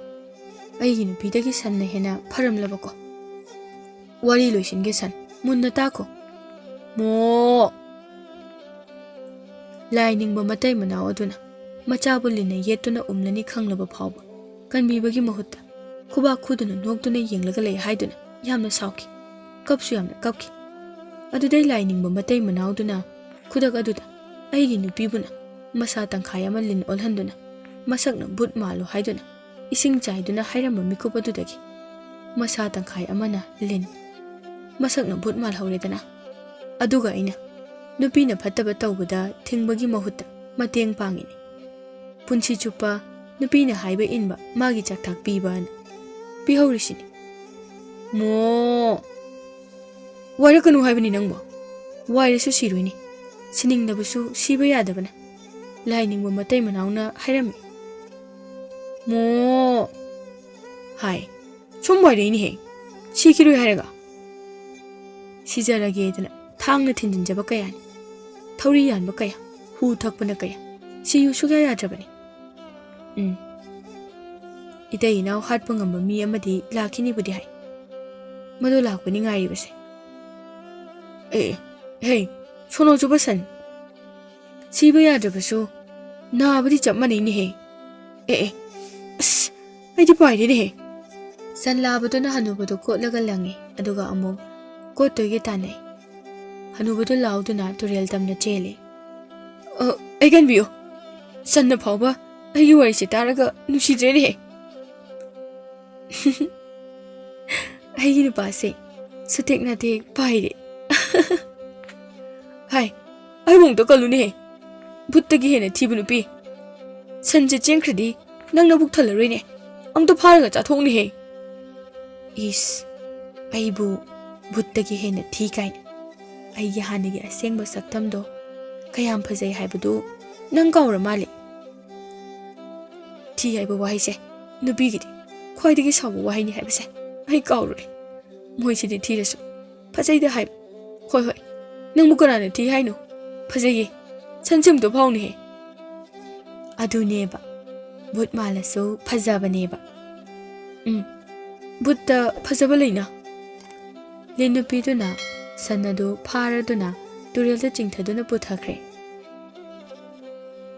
ꯑꯩꯒꯤ ꯅꯨꯄꯤꯗꯒꯤ ꯁꯟꯅ ꯍꯦꯟꯅ ꯐꯔꯝꯂꯕꯀꯣ꯫ ꯋꯥꯔꯤ ꯂꯣꯏꯁꯤꯟꯒꯦ ꯁꯟ, ꯃꯨꯟꯅ ꯇꯥꯈꯣ꯫ ꯃꯣ! ꯂꯥꯏ ꯅꯤꯡꯕ ꯃꯇꯩ ꯃꯅꯥꯎ ꯑꯗꯨꯅ ꯃꯆꯥꯕꯨ ꯂꯤꯟꯅ ꯌꯦꯠꯇꯨꯅ ꯎꯝꯂꯅꯤ ꯈꯪꯂꯕ ꯐꯥꯎꯕ ꯀꯟꯕꯤꯕꯒꯤ ꯃꯍꯨꯠꯇ ꯈꯨꯕꯥꯛ ꯈꯨꯗꯨꯅ ꯅꯣꯛꯇꯨꯅ ꯌꯦꯡꯂꯒ ꯂꯩ ꯍꯥꯏꯗꯨꯅ ꯌꯥꯝꯅ ꯁꯥꯎꯈꯤ꯫ ꯀꯞꯁꯨ ꯌꯥꯝꯅ ꯀꯞꯈꯤ꯫ ꯑꯗꯨꯗꯩ ꯂꯥꯏ ꯅꯤꯡꯕ ꯃꯇꯩ ꯃꯅꯥꯎꯗꯨꯅ ꯈꯨꯗꯛ ꯑꯗꯨꯗ ꯑꯩꯒꯤ ꯅꯨꯄꯤꯕꯨꯅ ꯃꯁꯥ ꯇꯪꯈꯥꯏ ꯑꯃ ꯂꯤꯟ ꯑꯣꯜꯍꯟꯗꯨꯅ ꯃꯁꯛꯅ ꯚꯨꯠ ꯃꯥꯜꯂꯨ ꯍꯥꯏꯗꯨꯅ ꯏꯁꯤꯡ ꯆꯥꯏꯗꯨꯅ ꯍꯥꯏꯔꯝꯕ ꯃꯤꯀꯨꯞ ꯑꯗꯨꯗꯒꯤ ꯃꯁꯥ ꯇꯪꯈꯥꯏ ꯑꯃꯅ ꯂꯤꯟ, ꯃꯁꯛꯅ ꯚꯨꯠ ꯃꯥꯜꯍꯧꯔꯦꯗꯅ꯫ ꯑꯗꯨꯒ ꯑꯩꯅ ꯅꯨꯄꯤꯅ ꯐꯠꯇꯕ ꯇꯧꯕꯗ ꯊꯤꯡꯕꯒꯤ ꯃꯍꯨꯠꯇ ꯃꯇꯦꯡ ꯄꯥꯡꯉꯤꯅꯤ꯫ ꯄꯨꯟꯁꯤ ꯆꯨꯞꯄ ꯅꯨꯄꯤꯅ ꯍꯥꯏꯕ ꯏꯟꯕ ꯃꯥꯒꯤ ꯆꯥꯛꯊꯥꯛ ꯄꯤꯕꯅ ꯄꯤꯍꯧꯔꯤꯁꯤꯅꯤ꯫ ꯃꯣ! ꯋꯥꯏꯔꯛꯀꯅꯨ ꯍꯥꯏꯕꯅꯤ ꯅꯪꯕꯣ꯫ ꯋꯥꯏꯔꯁꯨ ꯁꯤꯔꯣꯏꯅꯤ꯫ ꯁꯤꯅꯤꯡꯗꯕꯁꯨ ꯁꯤꯕ ꯌꯥꯗꯕꯅ ꯂꯥꯏ ꯅꯤꯡꯕ ꯃꯇꯩ ꯃꯅꯥꯎꯅ ꯍꯥꯏꯔꯝꯃꯤ꯫ ꯃꯣ! ꯍꯥꯏ꯫ ꯁꯨꯝ ꯋꯥꯏꯔꯛꯏꯅꯦꯍꯦ꯫ ꯁꯤꯈꯤꯔꯣꯏ ꯍꯥꯏꯔꯒ꯫ ꯁꯤꯖꯔꯒꯦꯗꯅ ꯊꯥꯡꯅ ꯊꯤꯟꯖꯤꯟꯖꯕ ꯀꯌꯥꯅꯤ꯫ ꯊꯧꯔꯤ ꯌꯥꯟꯕ ꯀꯌꯥ, ꯍꯨ ꯊꯛꯄꯅ ꯀꯌꯥ꯫ ꯁꯤꯌꯨ ꯁꯨꯛꯌꯥ ꯌꯥꯗ꯭ꯔꯕꯅꯤ꯫ ꯎꯝ꯫ ꯏꯇꯩ ꯏꯅꯥꯎ ꯍꯥꯠꯄ ꯉꯝꯕ ꯃꯤ ꯑꯃꯗꯤ ꯂꯥꯛꯈꯤꯅꯤꯕꯨꯗꯤ ꯍꯥꯏ꯫ ꯃꯗꯨ ꯂꯥꯛꯄꯅꯤ ꯉꯥꯏꯔꯤꯕꯁꯦ꯫ ꯑꯦ, ꯑꯦ, ꯍꯦ, ꯁꯣꯅꯣ ꯆꯨꯕ ꯁꯟ꯫ ꯁꯤꯕ ꯌꯥꯗ꯭ꯔꯕꯁꯨ ꯅꯥꯕꯗꯤ ꯆꯞ ꯃꯥꯟꯅꯩꯅꯦꯍꯦ꯫ ꯑꯦ, ꯑꯦ, ꯑꯁ, ꯑꯩꯗꯤ ꯄꯥꯏꯔꯦꯅꯦꯍꯦ꯫ ꯁꯟ ꯂꯥꯕꯗꯨꯅ ꯍꯅꯨꯕꯗꯨ ꯀꯣꯠꯂꯒ ꯂꯪꯉꯤ, ꯑꯗꯨꯒ ꯑꯃꯨꯛ ꯀꯣꯠꯇꯣꯏꯒꯤ ꯇꯥꯟꯅꯩ꯫ ꯍꯅꯨꯕꯗꯨ ꯂꯥꯎꯗꯨꯅ ꯇꯨꯔꯦꯜ ꯇꯝꯅ ꯆꯦꯜꯂꯤ꯫ "ꯑ, ꯑꯩ ꯀꯟꯕꯤꯌꯨ꯫ ꯁꯟꯅ ꯐꯥꯎꯕ ꯑꯩꯒꯤ ꯋꯥꯔꯤꯁꯦ ꯇꯥꯔꯒ ꯅꯨꯡꯁꯤꯗ꯭ꯔꯦꯅꯦꯍꯦ꯫" ꯑꯩꯒꯤ ꯅꯨꯄꯥꯁꯦ ꯁꯨꯇꯦꯛ ꯅꯥꯇꯦꯛ ꯄꯥꯏꯔꯦ꯫ ꯍꯥꯏ, ꯑꯩꯕꯨ ꯑꯃꯨꯛꯇ ꯀꯜꯂꯨꯅꯦꯍꯦ꯫ ꯚꯨꯠꯇꯒꯤ ꯍꯦꯟꯅ ꯊꯤꯕ ꯅꯨꯄꯤ꯫ ꯁꯟꯁꯦ ꯆꯦꯟꯈ꯭ꯔꯗꯤ ꯅꯪ ꯅꯕꯨꯛ ꯊꯜꯂꯔꯣꯏꯅꯦ꯫ ꯑꯃꯨꯛꯇ ꯐꯥꯔꯒ ꯆꯥꯊꯣꯛꯎꯅꯦꯍꯦ꯫ ꯏꯁ, ꯑꯩꯕꯨ ꯚꯨꯠꯇꯒꯤ ꯍꯦꯟꯅ ꯊꯤ ꯀꯥꯏꯅ꯫ ꯑꯩꯒꯤ ꯍꯥꯟꯅꯒꯤ ꯑꯁꯦꯡꯕ ꯁꯛꯇꯝꯗꯣ ꯀꯌꯥꯝ ꯐꯖꯩ ꯍꯥꯏꯕꯗꯨ ꯅꯪ ꯀꯥꯎꯔ ꯃꯥꯜꯂꯦ꯫ ꯊꯤ ꯍꯥꯏꯕ ꯋꯥꯍꯩꯁꯦ ꯅꯨꯄꯤꯒꯤꯗꯤ ꯈ꯭ꯋꯥꯏꯗꯒꯤ ꯁꯥꯎꯕ ꯋꯥꯍꯩꯅꯤ ꯍꯥꯏꯕꯁꯦ ꯑꯩ ꯀꯥꯎꯔꯨꯔꯦ꯫ ꯃꯣꯏꯁꯤꯗꯤ ꯊꯤꯔꯁꯨ ꯐꯖꯩꯗ ꯍꯥꯏꯕ꯫ ꯍꯣꯏ, ꯍꯣꯏ, ꯅꯪꯕꯨ ꯀꯅꯥꯅ ꯊꯤ ꯍꯥꯏꯅꯣ? ꯐꯖꯩꯌꯦ꯫ ꯁꯟꯁꯦꯝꯇꯣ ꯐꯥꯎꯅꯤꯍꯦ꯫ ꯑꯗꯨꯅꯦꯕ, ꯚꯨꯠ ꯃꯥꯜꯂꯁꯨ ꯐꯖꯕꯅꯦꯕ꯫ "ꯎꯝ, ꯕꯨꯠꯇ ꯐꯖꯕ ꯂꯩꯅ?" ꯂꯤꯟ ꯅꯨꯄꯤꯗꯨꯅ ꯁꯟ ꯑꯗꯨ ꯐꯥꯔꯗꯨꯅ ꯇꯨꯔꯦꯜꯗ ꯆꯤꯡꯊꯗꯨꯅ ꯄꯨꯊꯈ꯭ꯔꯦ꯫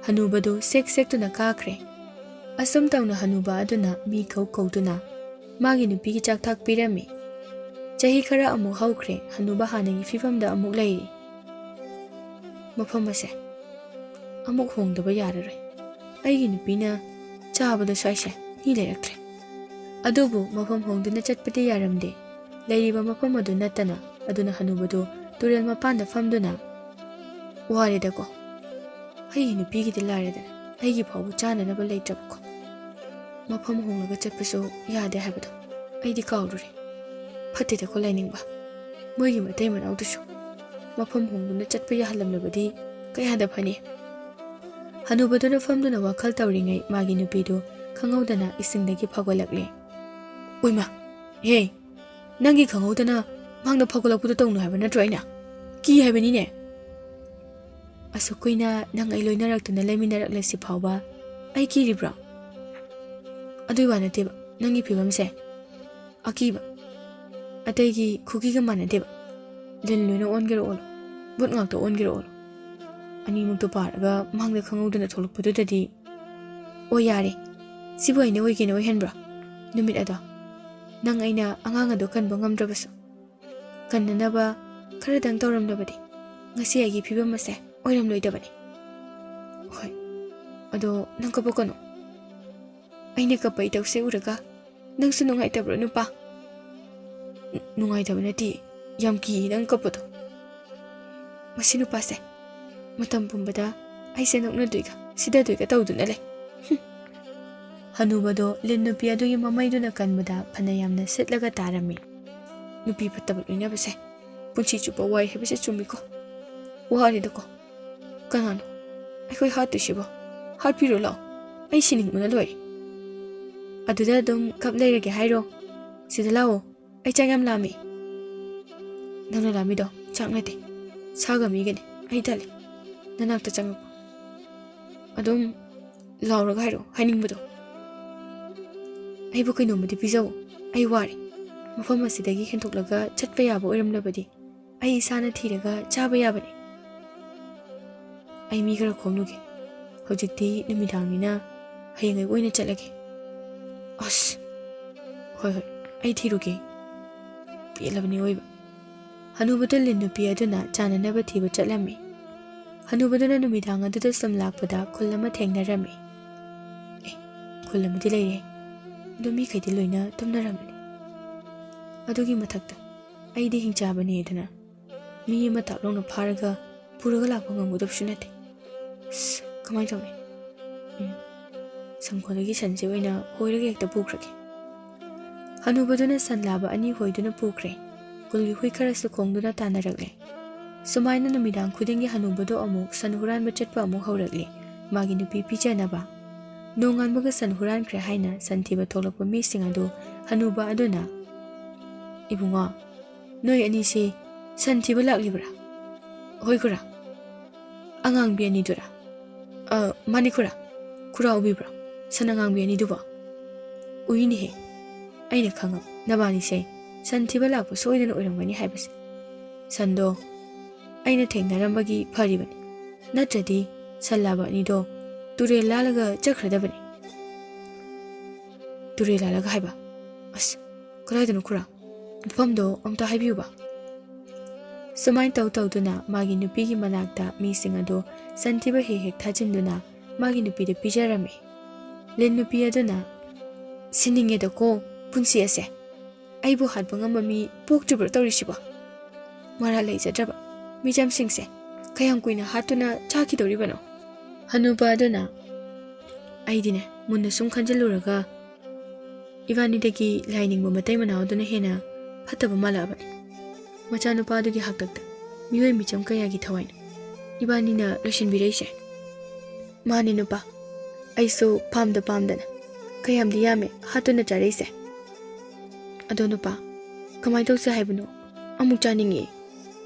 ꯍꯅꯨꯕꯗꯨ ꯁꯦꯛ ꯁꯦꯛꯇꯨꯅ ꯀꯥꯈ꯭ꯔꯦ꯫ ꯑꯁꯨꯝ ꯇꯧꯅ ꯍꯅꯨꯕ ꯑꯗꯨꯅ ꯃꯤ ꯀꯧ ꯀꯧꯗꯨꯅ ꯃꯥꯒꯤ ꯅꯨꯄꯤꯒꯤ ꯆꯥꯛꯊꯥꯛ ꯄꯤꯔꯝꯃꯤ꯫ ꯆꯍꯤ ꯈꯔ ꯑꯃꯨꯛ ꯍꯧꯈ꯭ꯔꯦ, ꯍꯅꯨꯕ ꯍꯥꯟꯅꯒꯤ ꯐꯤꯕꯝꯗ ꯑꯃꯨꯛ ꯂꯩꯔꯤ꯫ "ꯃꯐꯝ ꯑꯁꯦ ꯑꯃꯨꯛ ꯍꯣꯡꯗꯕ ꯌꯥꯔꯔꯣꯏ꯫ ꯑꯩꯒꯤ ꯅꯨꯄꯤꯅ ꯆꯥꯕꯗ ꯁ꯭ꯋꯥꯏꯁꯦ ꯃꯤ ꯂꯩꯔꯛꯇ꯭ꯔꯦ꯫ ꯑꯗꯨꯕꯨ ꯃꯐꯝ ꯍꯣꯡꯗꯨꯅ ꯆꯠꯄꯗꯤ ꯌꯥꯔꯝꯗꯦ꯫ ꯂꯩꯔꯤꯕ ꯃꯐꯝ ꯑꯗꯨ ꯅꯠꯇꯅ꯫ ꯑꯗꯨꯅ ꯍꯅꯨꯕꯗꯨ ꯇꯨꯔꯦꯜ ꯃꯄꯥꯟꯗ ꯐꯝꯗꯨꯅ, "ꯋꯥꯔꯦꯗꯀꯣ꯫ ꯑꯩꯒꯤ ꯅꯨꯄꯤꯒꯤꯗꯤ ꯂꯥꯏꯔꯗꯅ ꯑꯩꯒꯤ ꯐꯥꯎꯕ ꯆꯥꯅꯅꯕ ꯂꯩꯇ꯭ꯔꯕꯀꯣ꯫ ꯃꯐꯝ ꯍꯣꯡꯂꯒ ꯆꯠꯄꯁꯨ ꯌꯥꯗꯦ ꯍꯥꯏꯕꯗꯣ ꯑꯩꯗꯤ ꯀꯥꯎꯔꯨꯔꯦ꯫ ꯐꯠꯇꯦꯗꯀꯣ ꯂꯥꯏꯅꯤꯡꯕ꯫ ꯃꯣꯏꯒꯤ ꯃꯇꯩ ꯃꯅꯥꯎꯗꯨꯁꯨ ꯃꯐꯝ ꯍꯣꯡꯗꯨꯅ ꯆꯠꯄ ꯌꯥꯍꯜꯂꯝꯂꯕꯗꯤ ꯀꯌꯥꯗ ꯐꯅꯤ?" ꯍꯅꯨꯕꯗꯨꯅ ꯐꯝꯗꯨꯅ ꯋꯥꯈꯜ ꯇꯧꯔꯤꯉꯩ ꯃꯥꯒꯤ ꯅꯨꯄꯤꯗꯨ ꯈꯪꯍꯧꯗꯅ ꯏꯁꯤꯡꯗꯒꯤ ꯐꯥꯎꯒꯠꯂꯛꯂꯦ꯫ "ꯎꯏꯃ, ꯍꯦ, ꯅꯪꯒꯤ ꯈꯪꯍꯧꯗꯅ ꯃꯥꯡꯗ ꯐꯥꯎꯒꯠꯂꯛꯄꯗꯣ ꯇꯧꯅꯨ ꯍꯥꯏꯕ ꯅꯠꯇ꯭ꯔꯣ ꯑꯩꯅ? ꯀꯤ ꯍꯥꯏꯕꯅꯤꯅꯦ꯫ ꯑꯁꯨꯛ ꯀꯨꯏꯅ ꯅꯪ ꯑꯩ ꯂꯣꯏꯅꯔꯛꯇꯨꯅ ꯂꯩꯃꯤꯟꯅꯔꯛꯂꯁꯤ ꯐꯥꯎꯕ ꯑꯩ ꯀꯤꯔꯤꯕ꯭ꯔꯣ? ꯑꯗꯨꯏ ꯋꯥ ꯅꯠꯇꯦꯕ, ꯅꯪꯒꯤ ꯐꯤꯕꯝꯁꯦ ꯑꯀꯤꯕ ꯑꯇꯩꯒꯤ ꯈꯨꯀꯤꯒ ꯃꯥꯟꯅꯗꯦꯕ꯫ ꯂꯤꯟ ꯂꯣꯏꯅ ꯑꯣꯟꯒꯦꯔ ꯑꯣꯜꯂꯣ, ꯕꯨꯠ ꯉꯥꯛꯇ ꯑꯣꯟꯒꯦꯔ ꯑꯣꯜꯂꯣ, ꯑꯅꯤꯃꯛꯇꯣ ꯄꯥꯔꯒ ꯃꯥꯡꯗ ꯈꯪꯍꯧꯗꯅ ꯊꯣꯛꯂꯛꯄꯗꯨꯗꯗꯤ꯫ ꯑꯣ ꯌꯥꯔꯦ, ꯁꯤꯕꯨ ꯑꯩꯅ ꯑꯣꯏꯒꯦꯅ ꯑꯣꯏꯍꯟꯕ꯭ꯔꯣ? ꯅꯨꯃꯤꯠ ꯑꯗꯣ ꯅꯪ ꯑꯩꯅ ꯑꯉꯥꯡ ꯑꯗꯣ ꯀꯟꯕ ꯉꯝꯗ꯭ꯔꯕꯁꯨ, ꯀꯟꯅꯅꯕ ꯈꯔꯗꯪ ꯇꯧꯔꯝꯂꯕꯗꯤ ꯉꯁꯤ ꯑꯩꯒꯤ ꯐꯤꯕꯝ ꯑꯁꯦ ꯑꯣꯏꯔꯝꯂꯣꯏꯗꯕꯅꯤ꯫ ꯍꯣꯏ, ꯑꯗꯣ ꯅꯪ ꯀꯞꯄꯛꯀꯅꯨ꯫ ꯑꯩꯅ ꯀꯞꯄ ꯏꯇꯧꯁꯦ ꯎꯔꯒ ꯅꯪꯁꯨ ꯅꯨꯡꯉꯥꯏꯇꯕ꯭ꯔꯣ ꯅꯨꯄꯥ?" "ꯅꯨꯡꯉꯥꯏꯇꯕ ꯅꯠꯇꯦ, ꯌꯥꯝ ꯀꯤꯌꯦ ꯅꯪ ꯀꯞꯄꯗꯣ꯫ ꯃꯁꯤ ꯅꯨꯄꯥꯁꯦ ꯃꯇꯝ ꯄꯨꯝꯕꯗ ꯑꯩꯁꯦ ꯅꯣꯛꯅꯗꯣꯏꯒ ꯁꯤꯗꯗꯣꯏꯒ ꯇꯧꯗꯨꯅ ꯂꯩ꯫" ꯍꯝ꯫ ꯍꯅꯨꯕꯗꯣ ꯂꯤꯟ ꯅꯨꯄꯤ ꯑꯗꯨꯒꯤ ꯃꯃꯩꯗꯨꯅ ꯀꯟꯕꯗ ꯐꯅ ꯌꯥꯝꯅ ꯁꯤꯠꯂꯒ ꯇꯥꯔꯝꯃꯤ꯫ "ꯅꯨꯄꯤ ꯐꯠꯇꯕ ꯂꯣꯏꯅꯕꯁꯦ ꯄꯨꯟꯁꯤ ꯆꯨꯞꯄ ꯋꯥꯏ ꯍꯥꯏꯕꯁꯦ ꯆꯨꯝꯃꯤꯀꯣ꯫ ꯋꯥꯔꯦꯗꯀꯣ꯫ ꯀꯅꯥꯅꯣ ꯑꯩꯈꯣꯏ ꯍꯥꯠꯇꯣꯏꯁꯤꯕꯣ? ꯍꯥꯠꯄꯤꯔꯣ ꯂꯥꯛꯑꯣ, ꯑꯩ ꯁꯤꯅꯤꯡꯕꯅ ꯂꯣꯏꯔꯦ꯫" "ꯑꯗꯨꯗ ꯑꯗꯨꯝ ꯀꯞ ꯂꯩꯔꯒꯦ ꯍꯥꯏꯔꯣ? ꯁꯤꯗ ꯂꯥꯛꯑꯣ, ꯑꯩ ꯆꯥꯛ ꯌꯥꯝ ꯂꯥꯝꯃꯤ꯫" "ꯅꯪꯅ ꯂꯥꯝꯃꯤꯗꯣ ꯆꯥꯛ ꯅꯠꯇꯦ, ꯁꯥꯒ ꯃꯤꯒꯅꯤ꯫ ꯑꯩ ꯇꯜꯂꯤ, ꯅꯅꯥꯛꯇ ꯆꯪꯉꯛꯄ꯫ ꯑꯗꯨꯝ ꯂꯥꯎꯔꯒ ꯍꯥꯏꯔꯛꯑꯣ, ꯍꯥꯏꯅꯤꯡꯕꯗꯣ꯫" ꯑꯩꯕꯨ ꯀꯩꯅꯣꯝꯃꯗꯤ ꯄꯤꯖꯧ꯫ ꯑꯩ ꯋꯥꯔꯦ꯫ ꯃꯐꯝ ꯑꯁꯤꯗꯒꯤ ꯍꯦꯟꯗꯣꯛꯂꯒ ꯆꯠꯄ ꯌꯥꯕ ꯑꯣꯏꯔꯝꯂꯕꯗꯤ ꯑꯩ ꯏꯁꯥꯅ ꯊꯤꯔꯒ ꯆꯥꯕ ꯌꯥꯕꯅꯤ꯫ ꯑꯩ ꯃꯤ ꯈꯔ ꯈꯣꯝꯂꯨꯒꯦ꯫ ꯍꯧꯖꯤꯛꯇꯤ ꯅꯨꯃꯤꯗꯥꯡꯅꯤꯅ ꯍꯌꯦꯡ ꯑꯌꯨꯛ ꯑꯣꯏꯅ ꯆꯠꯂꯒꯦ꯫ ꯑꯁ, ꯍꯣꯏ ꯍꯣꯏ, ꯑꯩ ꯊꯤꯔꯨꯒꯦ꯫ ꯄꯦꯜꯂꯕꯅꯤ ꯑꯣꯏꯕ꯫ ꯍꯅꯨꯕꯗꯨ ꯂꯤꯟ ꯅꯨꯄꯤ ꯑꯗꯨꯅ ꯆꯥꯅꯅꯕ ꯊꯤꯕ ꯆꯠꯂꯝꯃꯤ꯫ ꯍꯅꯨꯕꯗꯨꯅ ꯅꯨꯃꯤꯗꯥꯡ ꯑꯗꯨꯗ ꯁꯨꯝ ꯂꯥꯛꯄꯗ ꯈꯨꯜ ꯑꯃ ꯊꯦꯡꯅꯔꯝꯃꯤ꯫ ꯑꯦ, ꯈꯨꯜ ꯑꯃꯗꯤ ꯂꯩꯔꯦ꯫ ꯑꯗꯨ ꯃꯤꯈꯩꯗꯤ ꯂꯣꯏꯅ ꯇꯨꯝꯅꯔꯝꯃꯅꯤ꯫ ꯑꯗꯨꯒꯤ ꯃꯊꯛꯇ ꯑꯩꯗꯤ ꯍꯤꯡꯆꯥꯕꯅꯦꯗꯅ ꯃꯤ ꯑꯃ ꯇꯥꯞ ꯂꯥꯎꯅ ꯐꯥꯔꯒ ꯄꯨꯔꯒ ꯂꯥꯛꯄ ꯉꯝꯒꯗꯕꯁꯨ ꯅꯠꯇꯦ꯫ ꯑꯁ, ꯀꯃꯥꯏꯅ ꯇꯧꯅꯤ? ꯎꯝ, ꯁꯪꯒꯣꯜꯗꯒꯤ ꯁꯟꯁꯦ ꯑꯣꯏꯅ ꯍꯣꯏꯔꯒ ꯍꯦꯛꯇ ꯄꯨꯈ꯭ꯔꯒꯦ꯫ ꯍꯅꯨꯕꯗꯨꯅ ꯁꯟ ꯂꯥꯕ ꯑꯅꯤ ꯍꯣꯏꯗꯨꯅ ꯄꯨꯈ꯭ꯔꯦ꯫ ꯈꯨꯜꯒꯤ ꯍꯨꯏ ꯈꯔꯁꯨ ꯈꯣꯡꯗꯨꯅ ꯇꯥꯟꯅꯔꯛꯂꯦ꯫ ꯁꯨꯃꯥꯏꯅ ꯅꯨꯃꯤꯗꯥꯡ ꯈꯨꯗꯤꯡꯒꯤ ꯍꯅꯨꯕꯗꯨ ꯑꯃꯨꯛ ꯁꯟ ꯍꯨꯔꯥꯟꯕ ꯆꯠꯄ ꯑꯃꯨꯛ ꯍꯧꯔꯛꯂꯦ, ꯃꯥꯒꯤ ꯅꯨꯄꯤ ꯄꯤꯖꯅꯕ꯫ ꯅꯣꯡꯉꯥꯟꯕꯒ ꯁꯟ ꯍꯨꯔꯥꯟꯈ꯭ꯔꯦ ꯍꯥꯏꯅ ꯁꯟ ꯊꯤꯕ ꯊꯣꯛꯂꯛꯄ ꯃꯤꯁꯤꯡ ꯑꯗꯨ ꯍꯅꯨꯕ ꯑꯗꯨꯅ, "ꯏꯕꯨꯡꯉꯣ, ꯅꯣꯏ ꯑꯅꯤꯁꯤ ꯁꯟ ꯊꯤꯕ ꯂꯥꯛꯂꯤꯕ꯭ꯔꯥ?" "ꯍꯣꯏ ꯈꯨꯔꯥ꯫" "ꯑꯉꯥꯡꯕꯤ ꯑꯅꯤꯗꯨꯔꯥ?" "ꯑ, ꯃꯥꯅꯤ ꯈꯨꯔꯥ꯫ ꯈꯨꯔꯥ ꯎꯕꯤꯕ꯭ꯔꯣ ꯁꯟ ꯑꯉꯥꯡꯕꯤ ꯑꯅꯤꯗꯨꯕꯣ?" "ꯎꯏꯅꯦꯍꯦ꯫ ꯑꯩꯅ ꯈꯪꯉꯕ ꯅꯕꯥꯅꯤꯁꯦ ꯁꯟ ꯊꯤꯕ ꯂꯥꯛꯄ ꯁꯣꯏꯗꯅ ꯑꯣꯏꯔꯝꯒꯅꯤ ꯍꯥꯏꯕꯁꯦ꯫ ꯁꯟꯗꯣ ꯑꯩꯅ ꯊꯦꯡꯅꯔꯝꯕꯒꯤ ꯐꯔꯤꯕꯅꯤ, ꯅꯠꯇ꯭ꯔꯗꯤ ꯁꯟ ꯂꯥꯕ ꯑꯅꯤꯗꯣ ꯇꯨꯔꯦꯜ ꯂꯥꯜꯂꯒ ꯆꯠꯈ꯭ꯔꯗꯕꯅꯤ꯫" "ꯇꯨꯔꯦꯜ ꯂꯥꯜꯂꯒ ꯍꯥꯏꯕ? ꯑꯁ, ꯀꯗꯥꯏꯗꯅꯣ ꯈꯨꯔꯥ? ꯃꯐꯝꯗꯣ ꯑꯝꯇ ꯍꯥꯏꯕꯤꯌꯨꯕ꯫" ꯁꯨꯃꯥꯏꯅ ꯇꯧ ꯇꯧꯗꯨꯅ ꯃꯥꯒꯤ ꯅꯨꯄꯤꯒꯤ ꯃꯅꯥꯛꯇ ꯃꯤꯁꯤꯡ ꯑꯗꯨ ꯁꯟ ꯊꯤꯕ ꯍꯦꯛ ꯍꯦꯛ ꯊꯥꯖꯤꯟꯗꯨꯅ ꯃꯥꯒꯤ ꯅꯨꯄꯤꯗ ꯄꯤꯖꯔꯝꯃꯤ꯫ ꯂꯤꯟ ꯅꯨꯄꯤ ꯑꯗꯨꯅ, "ꯁꯤꯅꯤꯡꯉꯦꯗꯀꯣ ꯄꯨꯟꯁꯤ ꯑꯁꯦ꯫ ꯑꯩꯕꯨ ꯍꯥꯠꯄ ꯉꯝꯕ ꯃꯤ ꯄꯣꯛꯇ꯭ꯔꯤꯕ꯭ꯔꯣ ꯇꯧꯔꯤꯁꯤꯕꯣ? ꯃꯔꯥꯜ ꯂꯩꯖꯗ꯭ꯔꯕ ꯃꯤꯆꯝꯁꯤꯡꯁꯦ ꯀꯌꯥꯝ ꯀꯨꯏꯅ ꯍꯥꯠꯇꯨꯅ ꯆꯥꯈꯤꯗꯧꯔꯤꯕꯅꯣ?" ꯍꯅꯨꯕ ꯑꯗꯨꯅ, "ꯑꯩꯗꯤꯅꯦ, ꯃꯨꯟꯅ ꯁꯨꯝ ꯈꯟꯖꯤꯜꯂꯨꯔꯒ ꯏꯕꯥꯅꯤꯗꯒꯤ ꯂꯥꯏꯅꯤꯡꯕ ꯃꯇꯩ ꯃꯅꯥꯎ ꯑꯗꯨꯅ ꯍꯦꯟꯅ ꯐꯠꯇꯕ ꯃꯥꯜꯂꯛꯑꯕꯅꯤ꯫ ꯃꯆꯥꯅꯨꯄꯥ ꯑꯗꯨꯒꯤ ꯍꯥꯛꯇꯛꯇ ꯃꯤꯑꯣꯏ ꯃꯤꯆꯝ ꯀꯌꯥꯒꯤ ꯊꯋꯥꯏꯅꯣ ꯏꯕꯥꯅꯤꯅ ꯂꯣꯏꯁꯤꯟꯕꯤꯔꯛꯏꯁꯦ?" "ꯃꯥꯅꯦ ꯅꯨꯄꯥ, ꯑꯩꯁꯨ ꯄꯥꯝꯗ ꯄꯥꯝꯗꯅ ꯀꯌꯥꯝꯗꯤ ꯌꯥꯝꯃꯦ ꯍꯥꯠꯇꯨꯅ ꯆꯥꯔꯛꯏꯁꯦ꯫ ꯑꯗꯣ ꯅꯨꯄꯥ, ꯀꯃꯥꯏꯅ ꯇꯧꯁꯦ ꯍꯥꯏꯕꯅꯣ? ꯑꯃꯨꯛ ꯆꯥꯅꯤꯡꯉꯤ꯫"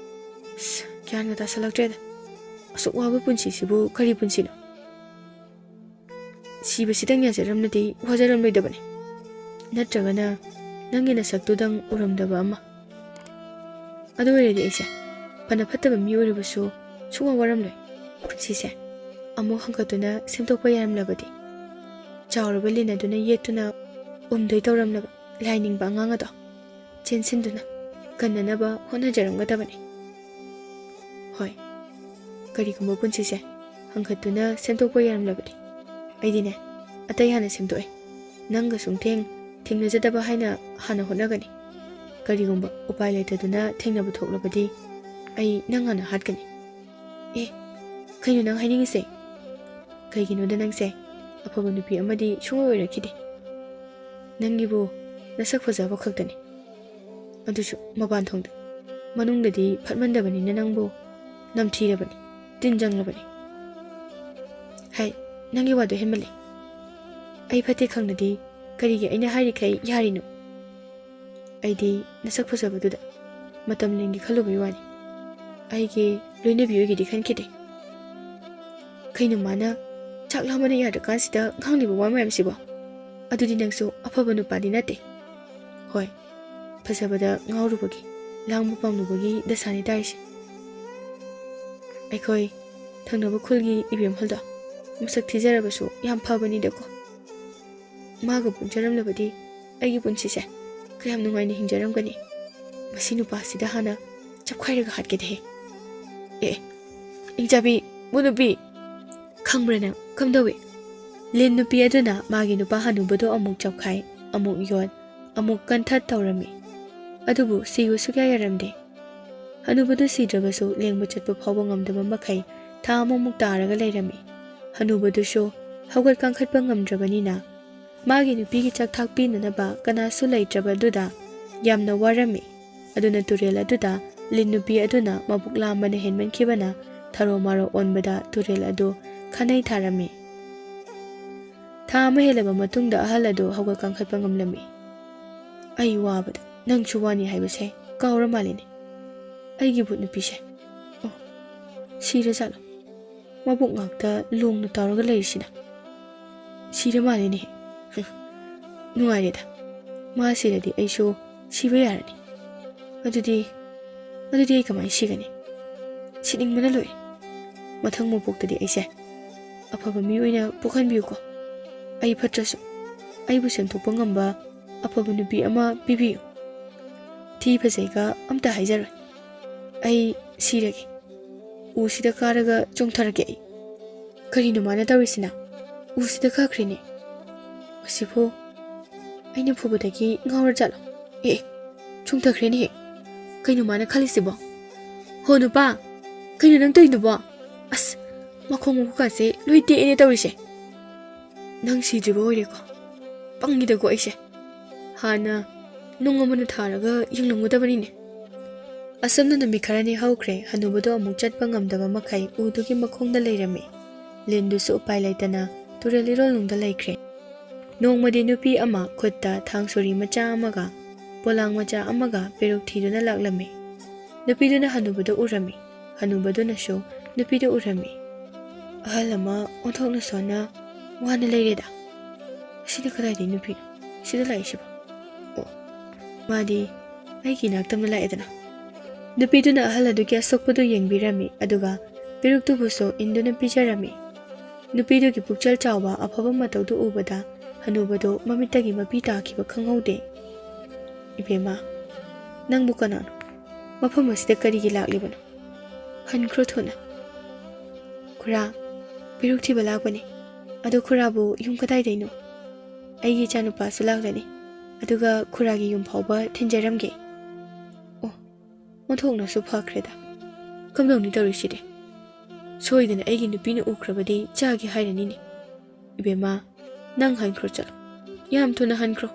ꯑꯁ, ꯒ꯭ꯌꯥꯟꯒ ꯇꯥꯁꯜꯂꯛꯇ꯭ꯔꯦꯗ꯫ ꯑꯁꯨꯛ ꯋꯥꯕ ꯄꯨꯟꯁꯤꯁꯤꯕꯨ ꯀꯔꯤ ꯄꯨꯟꯁꯤꯅꯣ? ꯁꯤꯕꯁꯤꯗꯪ ꯌꯥꯖꯔꯝꯂꯗꯤ ꯋꯥꯖꯔꯝꯂꯣꯏꯗꯕꯅꯤ꯫ ꯅꯠꯇ꯭ꯔꯒꯅ ꯅꯪꯒꯤ ꯅꯁꯛꯇꯨꯗꯪ ꯎꯔꯝꯗꯕ ꯑꯃ? ꯑꯗꯨ ꯑꯣꯏꯔꯗꯤ ꯑꯩꯁꯦ ꯐꯅ ꯐꯠꯇꯕ ꯃꯤ ꯑꯣꯏꯔꯕꯁꯨ ꯁꯨꯡꯋꯥ ꯋꯥꯔꯝꯂꯣꯏ꯫ ꯄꯨꯟꯁꯤꯁꯦ ꯑꯃꯨꯛ ꯍꯪꯒꯠꯇꯨꯅ ꯁꯦꯝꯗꯣꯛꯄ ꯌꯥꯔꯝꯂꯕꯗꯤ, ꯆꯥꯎꯔꯕ ꯂꯤꯟ ꯑꯗꯨꯅ ꯌꯦꯠꯇꯨꯅ ꯎꯝꯗꯣꯏ ꯇꯧꯔꯝꯂꯕ ꯂꯥꯏꯅꯤꯡꯕ ꯑꯉꯥꯡ ꯑꯗꯣ ꯆꯦꯟꯁꯤꯟꯗꯨꯅ ꯀꯟꯅꯅꯕ ꯍꯣꯠꯅꯖꯔꯝꯒꯗꯕꯅꯤ꯫ ꯍꯣꯏ, ꯀꯔꯤꯒꯨꯝꯕ ꯄꯨꯟꯁꯤꯁꯦ ꯍꯪꯒꯠꯇꯨꯅ ꯁꯦꯝꯗꯣꯛꯄ ꯌꯥꯔꯝꯂꯕꯗꯤ, ꯑꯩꯗꯤꯅꯦ, ꯑꯇꯩ ꯍꯥꯟꯅ ꯁꯦꯝꯗꯣꯛꯑꯦ꯫ ꯅꯪꯒ ꯁꯨꯡꯊꯦꯡ ꯊꯦꯡꯅꯖꯗꯕ ꯍꯥꯏꯅ ꯍꯥꯟꯅ ꯍꯣꯠꯅꯒꯅꯤ꯫ ꯀꯔꯤꯒꯨꯝꯕ ꯎꯄꯥꯏ ꯂꯩꯇꯗꯨꯅ ꯊꯦꯡꯅꯕ ꯊꯣꯛꯂꯕꯗꯤ, ꯑꯩ ꯅꯪ ꯍꯥꯟꯅ ꯍꯥꯠꯀꯅꯤ꯫ ꯑꯦ, ꯀꯩꯅꯣ ꯅꯪ ꯍꯥꯏꯅꯤꯡꯉꯤꯁꯦ? ꯀꯩꯒꯤꯅꯣꯗ ꯅꯪꯁꯦ ꯑꯐꯕ ꯅꯨꯄꯤ ꯑꯃꯗꯤ ꯁꯨꯡꯑꯣꯏ ꯑꯣꯏꯔꯛꯈꯤꯗꯦ꯫ ꯅꯪꯒꯤꯕꯨ ꯅꯁꯛ ꯐꯖꯕ ꯈꯛꯇꯅꯤ, ꯑꯗꯨꯁꯨ ꯃꯄꯥꯟ ꯊꯣꯡꯗ꯫ ꯃꯅꯨꯡꯗꯗꯤ ꯐꯠꯃꯟꯗꯕꯅꯤꯅ ꯅꯪꯕꯨ ꯅꯝꯊꯤꯔꯕꯅꯤ, ꯇꯤꯟ ꯆꯪꯂꯕꯅꯤ꯫ ꯍꯥꯏ, ꯅꯪꯒꯤ ꯋꯥꯗꯣ ꯍꯦꯟꯃꯜꯂꯦ꯫ ꯑꯩ ꯐꯠꯇꯦ ꯈꯪꯅꯗꯤ ꯀꯔꯤꯒꯤ ꯑꯩꯅ ꯍꯥꯏꯔꯤꯈꯩ ꯌꯥꯔꯤꯅꯣ? ꯑꯩꯗꯤ ꯅꯁꯛ ꯐꯖꯕꯗꯨꯗ ꯃꯇꯝ ꯂꯦꯟꯒꯦ ꯈꯜꯂꯨꯕꯩ ꯋꯥꯅꯤ꯫ ꯑꯩꯒꯤ ꯂꯣꯏꯅꯕꯤ ꯑꯣꯏꯒꯦꯗꯤ ꯈꯟꯈꯤꯗꯦ꯫ ꯀꯩꯅꯣ ꯃꯥꯅ ꯆꯥꯛ ꯂꯥꯝꯕꯅ ꯌꯥꯗ꯭ꯔꯀꯥꯟꯁꯤꯗ ꯉꯥꯡꯂꯤꯕ ꯋꯥ ꯃꯌꯥꯝꯁꯤꯕꯣ? ꯑꯗꯨꯗꯤ ꯅꯪꯁꯨ ꯑꯐꯕ ꯅꯨꯄꯥꯗꯤ ꯅꯠꯇꯦ꯫ ꯍꯣꯏ, ꯐꯖꯕꯗ ꯉꯥꯎꯔꯨꯕꯒꯤ, ꯂꯥꯡꯕ ꯄꯥꯝꯂꯨꯕꯒꯤ ꯗꯁꯥꯅꯤ ꯇꯥꯔꯤꯁꯦ꯫ ꯑꯩꯈꯣꯏ ꯊꯪꯅꯕ ꯈꯨꯜꯒꯤ ꯏꯕꯦꯝꯍꯜꯗꯣ ꯃꯁꯛ ꯊꯤꯖꯔꯕꯁꯨ ꯌꯥꯝ ꯐꯕꯅꯤꯗꯀꯣ꯫ ꯃꯥꯒ ꯄꯨꯟꯖꯔꯝꯂꯕꯗꯤ ꯑꯩꯒꯤ ꯄꯨꯟꯁꯤꯁꯦ ꯀꯌꯥꯝ ꯅꯨꯡꯉꯥꯏꯅ ꯍꯤꯡꯖꯔꯝꯒꯅꯤ꯫ ꯃꯁꯤ ꯅꯨꯄꯥꯁꯤꯗ ꯍꯥꯟꯅ ꯆꯞꯈꯥꯏꯔꯒ ꯍꯥꯠꯀꯦꯗꯍꯦ꯫ ꯑꯦ, ꯏꯪꯆꯥꯕꯤ, ꯃꯨ ꯅꯨꯄꯤ! ꯈꯪꯕ꯭ꯔꯥ ꯅꯪ? ꯀꯝꯗꯧꯏ? ꯂꯤꯟ ꯅꯨꯄꯤ ꯑꯗꯨꯅ ꯃꯥꯒꯤ ꯅꯨꯄꯥ ꯍꯅꯨꯕꯗꯨ ꯑꯃꯨꯛ ꯆꯞꯈꯥꯏ, ꯑꯃꯨꯛ ꯌꯣꯠ, ꯑꯃꯨꯛ ꯀꯟꯊꯠ ꯇꯧꯔꯝꯃꯤ꯫ ꯑꯗꯨꯕꯨ ꯁꯤꯌꯨ ꯁꯨꯛꯌꯥ ꯌꯥꯔꯝꯗꯦ꯫ ꯍꯅꯨꯕꯗꯨ ꯁꯤꯗ꯭ꯔꯕꯁꯨ ꯂꯦꯡꯕ ꯆꯠꯄ ꯐꯥꯎꯕ ꯉꯝꯗꯕ ꯃꯈꯩ ꯊꯥ ꯑꯃꯃꯨꯛ ꯇꯥꯔꯒ ꯂꯩꯔꯝꯃꯤ꯫ ꯍꯅꯨꯕꯗꯨꯁꯨ ꯍꯧꯒꯠ ꯀꯥꯡꯈꯠꯄ ꯉꯝꯗ꯭ꯔꯕꯅꯤꯅ ꯃꯥꯒꯤ ꯅꯨꯄꯤꯒꯤ ꯆꯥꯛꯊꯥꯛ ꯄꯤꯅꯅꯕ ꯀꯅꯥꯁꯨ ꯂꯩꯇ꯭ꯔꯕꯗꯨꯗ ꯌꯥꯝꯅ ꯋꯥꯔꯝꯃꯤ꯫ ꯑꯗꯨꯅ ꯇꯨꯔꯦꯜ ꯑꯗꯨꯗ ꯂꯤꯟ ꯅꯨꯄꯤ ꯑꯗꯨꯅ ꯃꯕꯨꯛ ꯂꯥꯝꯕꯅ ꯍꯦꯟꯃꯟꯈꯤꯕꯅ ꯊꯔꯣ ꯃꯥꯔꯣ ꯑꯣꯟꯕꯗ ꯇꯨꯔꯦꯜ ꯑꯗꯨ ꯈꯥꯅꯩ ꯊꯥꯔꯝꯃꯤ꯫ ꯊꯥ ꯑꯃ ꯍꯦꯜꯂꯕ ꯃꯇꯨꯡꯗ ꯑꯍꯜ ꯑꯗꯨ ꯍꯧꯒꯠ ꯀꯥꯡꯈꯠꯄ ꯉꯝꯂꯝꯃꯤ꯫ ꯑꯩ ꯋꯥꯕꯗ ꯅꯪꯁꯨ ꯋꯥꯅꯤ ꯍꯥꯏꯕꯁꯦ ꯀꯥꯎꯔ ꯃꯥꯜꯂꯤꯅꯦ꯫ ꯑꯩꯒꯤ ꯚꯨꯠ ꯅꯨꯄꯤꯁꯦ, ꯑꯣ, ꯁꯤꯔꯖꯥꯠꯂꯣ? ꯃꯕꯨꯛ ꯉꯥꯛꯇ ꯂꯣꯡꯅ ꯇꯥꯎꯔꯒ ꯂꯩꯔꯤꯁꯤꯅ꯫ ꯁꯤꯔ ꯃꯥꯜꯂꯤꯅꯦ꯫ ꯍꯨꯝ, ꯅꯨꯡꯉꯥꯏꯔꯦꯗ, ꯃꯥ ꯁꯤꯔꯗꯤ ꯑꯩꯁꯨ ꯁꯤꯕ ꯌꯥꯔꯅꯤ꯫ ꯑꯗꯨꯗꯤ, ꯑꯗꯨꯗꯤ ꯑꯩ ꯀꯃꯥꯏꯅ ꯁꯤꯒꯅꯤ? ꯁꯤꯅꯤꯡꯕꯅ ꯂꯣꯏꯔꯦ꯫ ꯃꯊꯪ ꯃꯄꯣꯛꯇꯗꯤ ꯑꯩꯁꯦ ꯑꯐꯕ ꯃꯤ ꯑꯣꯏꯅ ꯄꯣꯛꯍꯟꯕꯤꯌꯨꯀꯣ꯫ ꯑꯩ ꯐꯠꯇ꯭ꯔꯁꯨ ꯑꯩꯕꯨ ꯁꯦꯝꯗꯣꯛꯄ ꯉꯝꯕ ꯑꯐꯕ ꯅꯨꯄꯤ ꯑꯃ ꯄꯤꯕꯤꯌꯨ꯫ ꯊꯤ ꯐꯖꯩꯒ ꯑꯝꯇ ꯍꯥꯏꯖꯔꯣꯏ꯫ ꯑꯩ ꯁꯤꯔꯒꯦ꯫ ꯎꯁꯤꯗ ꯀꯥꯔꯒ ꯆꯣꯡꯊꯔꯒꯦ ꯑꯩ꯫ ꯀꯔꯤꯅꯣ ꯃꯥꯅ ꯇꯧꯔꯤꯁꯤꯅ? ꯎꯁꯤꯗ ꯀꯥꯈ꯭ꯔꯦꯅꯦ꯫ ꯃꯁꯤꯕꯨ ꯑꯩꯅ ꯐꯨꯕꯗꯒꯤ ꯉꯥꯎꯔ ꯖꯥꯠꯂꯣ? ꯑꯦ, ꯆꯣꯡꯊꯈ꯭ꯔꯦꯅꯦꯍꯦ꯫ ꯀꯩꯅꯣ ꯃꯥꯅ ꯈꯜꯂꯤꯁꯤꯕꯣ? ꯍꯣ ꯅꯨꯄꯥ, ꯀꯩꯅꯣ ꯅꯪ ꯇꯧꯔꯤꯗꯨꯕꯣ? ꯑꯁ, ꯃꯈꯣꯡ ꯃꯈꯨꯠꯀꯥꯁꯦ ꯂꯣꯏ ꯇꯦꯛꯑꯦꯅꯦ ꯇꯧꯔꯤꯁꯦ꯫ ꯅꯪ ꯁꯤꯗ꯭ꯔꯤꯕ ꯑꯣꯏꯔꯦꯀꯣ? ꯄꯪꯉꯤꯗꯀꯣ ꯑꯩꯁꯦ꯫ ꯍꯥꯟꯅ ꯅꯨꯡ ꯑꯃꯅ ꯊꯥꯔꯒ ꯌꯦꯡꯂꯝꯒꯗꯕꯅꯤꯅꯦ꯫ ꯑꯁꯨꯝꯅ ꯅꯨꯃꯤꯠ ꯈꯔꯅꯤ ꯍꯧꯈ꯭ꯔꯦ꯫ ꯍꯅꯨꯕꯗꯣ ꯑꯃꯨꯛ ꯆꯠꯄ ꯉꯝꯗꯕ ꯃꯈꯩ ꯎꯗꯨꯒꯤ ꯃꯈꯣꯡꯗ ꯂꯩꯔꯝꯃꯤ꯫ ꯂꯤꯟꯗꯨꯁꯨ ꯎꯄꯥꯏ ꯂꯩꯇꯅ ꯇꯨꯔꯦꯜ ꯏꯔꯣꯜꯅꯨꯡꯗ ꯂꯩꯈ꯭ꯔꯦ꯫ ꯅꯣꯡꯃꯗꯤ ꯅꯨꯄꯤ ꯑꯃ ꯈꯨꯠꯇ ꯊꯥꯡ ꯁꯣꯔꯤ ꯃꯆꯥ ꯑꯃꯒ ꯄꯣꯂꯥꯡ ꯃꯆꯥ ꯑꯃꯒ ꯄꯦꯔꯨꯛ ꯊꯤꯗꯨꯅ ꯂꯥꯛꯂꯝꯃꯤ꯫ ꯅꯨꯄꯤꯗꯨꯅ ꯍꯅꯨꯕꯗꯨ ꯎꯔꯝꯃꯤ꯫ ꯍꯅꯨꯕꯗꯨꯅꯁꯨ ꯅꯨꯄꯤꯗꯨ ꯎꯔꯝꯃꯤ꯫ ꯑꯍꯜ ꯑꯃ ꯑꯣꯟꯊꯣꯛꯅ ꯁꯣꯟꯅ ꯋꯥꯅ ꯂꯩꯔꯦꯗ꯫ ꯑꯁꯤꯅ ꯀꯗꯥꯏꯗꯒꯤ ꯅꯨꯄꯤꯅꯣ ꯁꯤꯗ ꯂꯥꯛꯏꯁꯤꯕꯣ? ꯑꯣ, ꯃꯥꯗꯤ ꯑꯩꯒꯤ ꯏꯅꯥꯛꯇꯝꯅ ꯂꯥꯛꯑꯦꯗꯅ꯫ ꯅꯨꯄꯤꯗꯨꯅ ꯑꯍꯜ ꯑꯗꯨꯒꯤ ꯑꯁꯣꯛꯄꯗꯨ ꯌꯦꯡꯕꯤꯔꯝꯃꯤ, ꯑꯗꯨꯒ ꯄꯦꯔꯨꯛꯇꯨꯕꯨꯁꯨ ꯏꯟꯗꯨꯅ ꯄꯤꯖꯔꯝꯃꯤ꯫ ꯅꯨꯄꯤꯗꯨꯒꯤ ꯄꯨꯛꯆꯦꯜ ꯆꯥꯎꯕ ꯑꯐꯕ ꯃꯇꯧꯗꯨ ꯎꯕꯗ ꯍꯅꯨꯕꯗꯨ ꯃꯃꯤꯠꯇꯒꯤ ꯃꯄꯤ ꯇꯥꯈꯤꯕ ꯈꯪꯍꯧꯗꯦ꯫ "ꯏꯕꯦꯝꯃ, ꯅꯪꯕꯨ ꯀꯅꯥꯅꯣ? ꯃꯐꯝ ꯑꯁꯤꯗ ꯀꯔꯤꯒꯤ ꯂꯥꯛꯂꯤꯕꯅꯣ? ꯍꯟꯈ꯭ꯔꯣ ꯊꯨꯅ꯫" "ꯈꯨꯔꯥ, ꯄꯦꯔꯨꯛ ꯊꯤꯕ ꯂꯥꯛꯄꯅꯤ꯫ ꯑꯗꯣ ꯈꯨꯔꯥꯕꯨ ꯌꯨꯝ ꯀꯗꯥꯏꯗꯩꯅꯣ? ꯑꯩꯒꯤ ꯏꯆꯥꯅꯨꯄꯥꯁꯨ ꯂꯥꯛꯂꯅꯤ, ꯑꯗꯨꯒ ꯈꯨꯔꯥꯒꯤ ꯌꯨꯝ ꯐꯥꯎꯕ ꯊꯤꯟꯖꯔꯝꯒꯦ꯫" ꯑꯣ, ꯑꯣꯟꯊꯣꯛꯅꯁꯨ ꯐꯈ꯭ꯔꯦꯗ꯫ ꯀꯝꯗꯧꯅꯤ ꯇꯧꯔꯤꯁꯤꯗꯤ? ꯁꯣꯏꯗꯅ ꯑꯩꯒꯤ ꯅꯨꯄꯤꯅ ꯎꯈ꯭ꯔꯕꯗꯤ ꯆꯥꯒꯦ ꯍꯥꯏꯔꯅꯤꯅꯦ꯫ "ꯏꯕꯦꯝꯃ, ꯅꯪ ꯍꯟꯈ꯭ꯔꯣ ꯆꯠꯂꯣ꯫ ꯌꯥꯝ ꯊꯨꯅ ꯍꯟꯈ꯭ꯔꯣ꯫"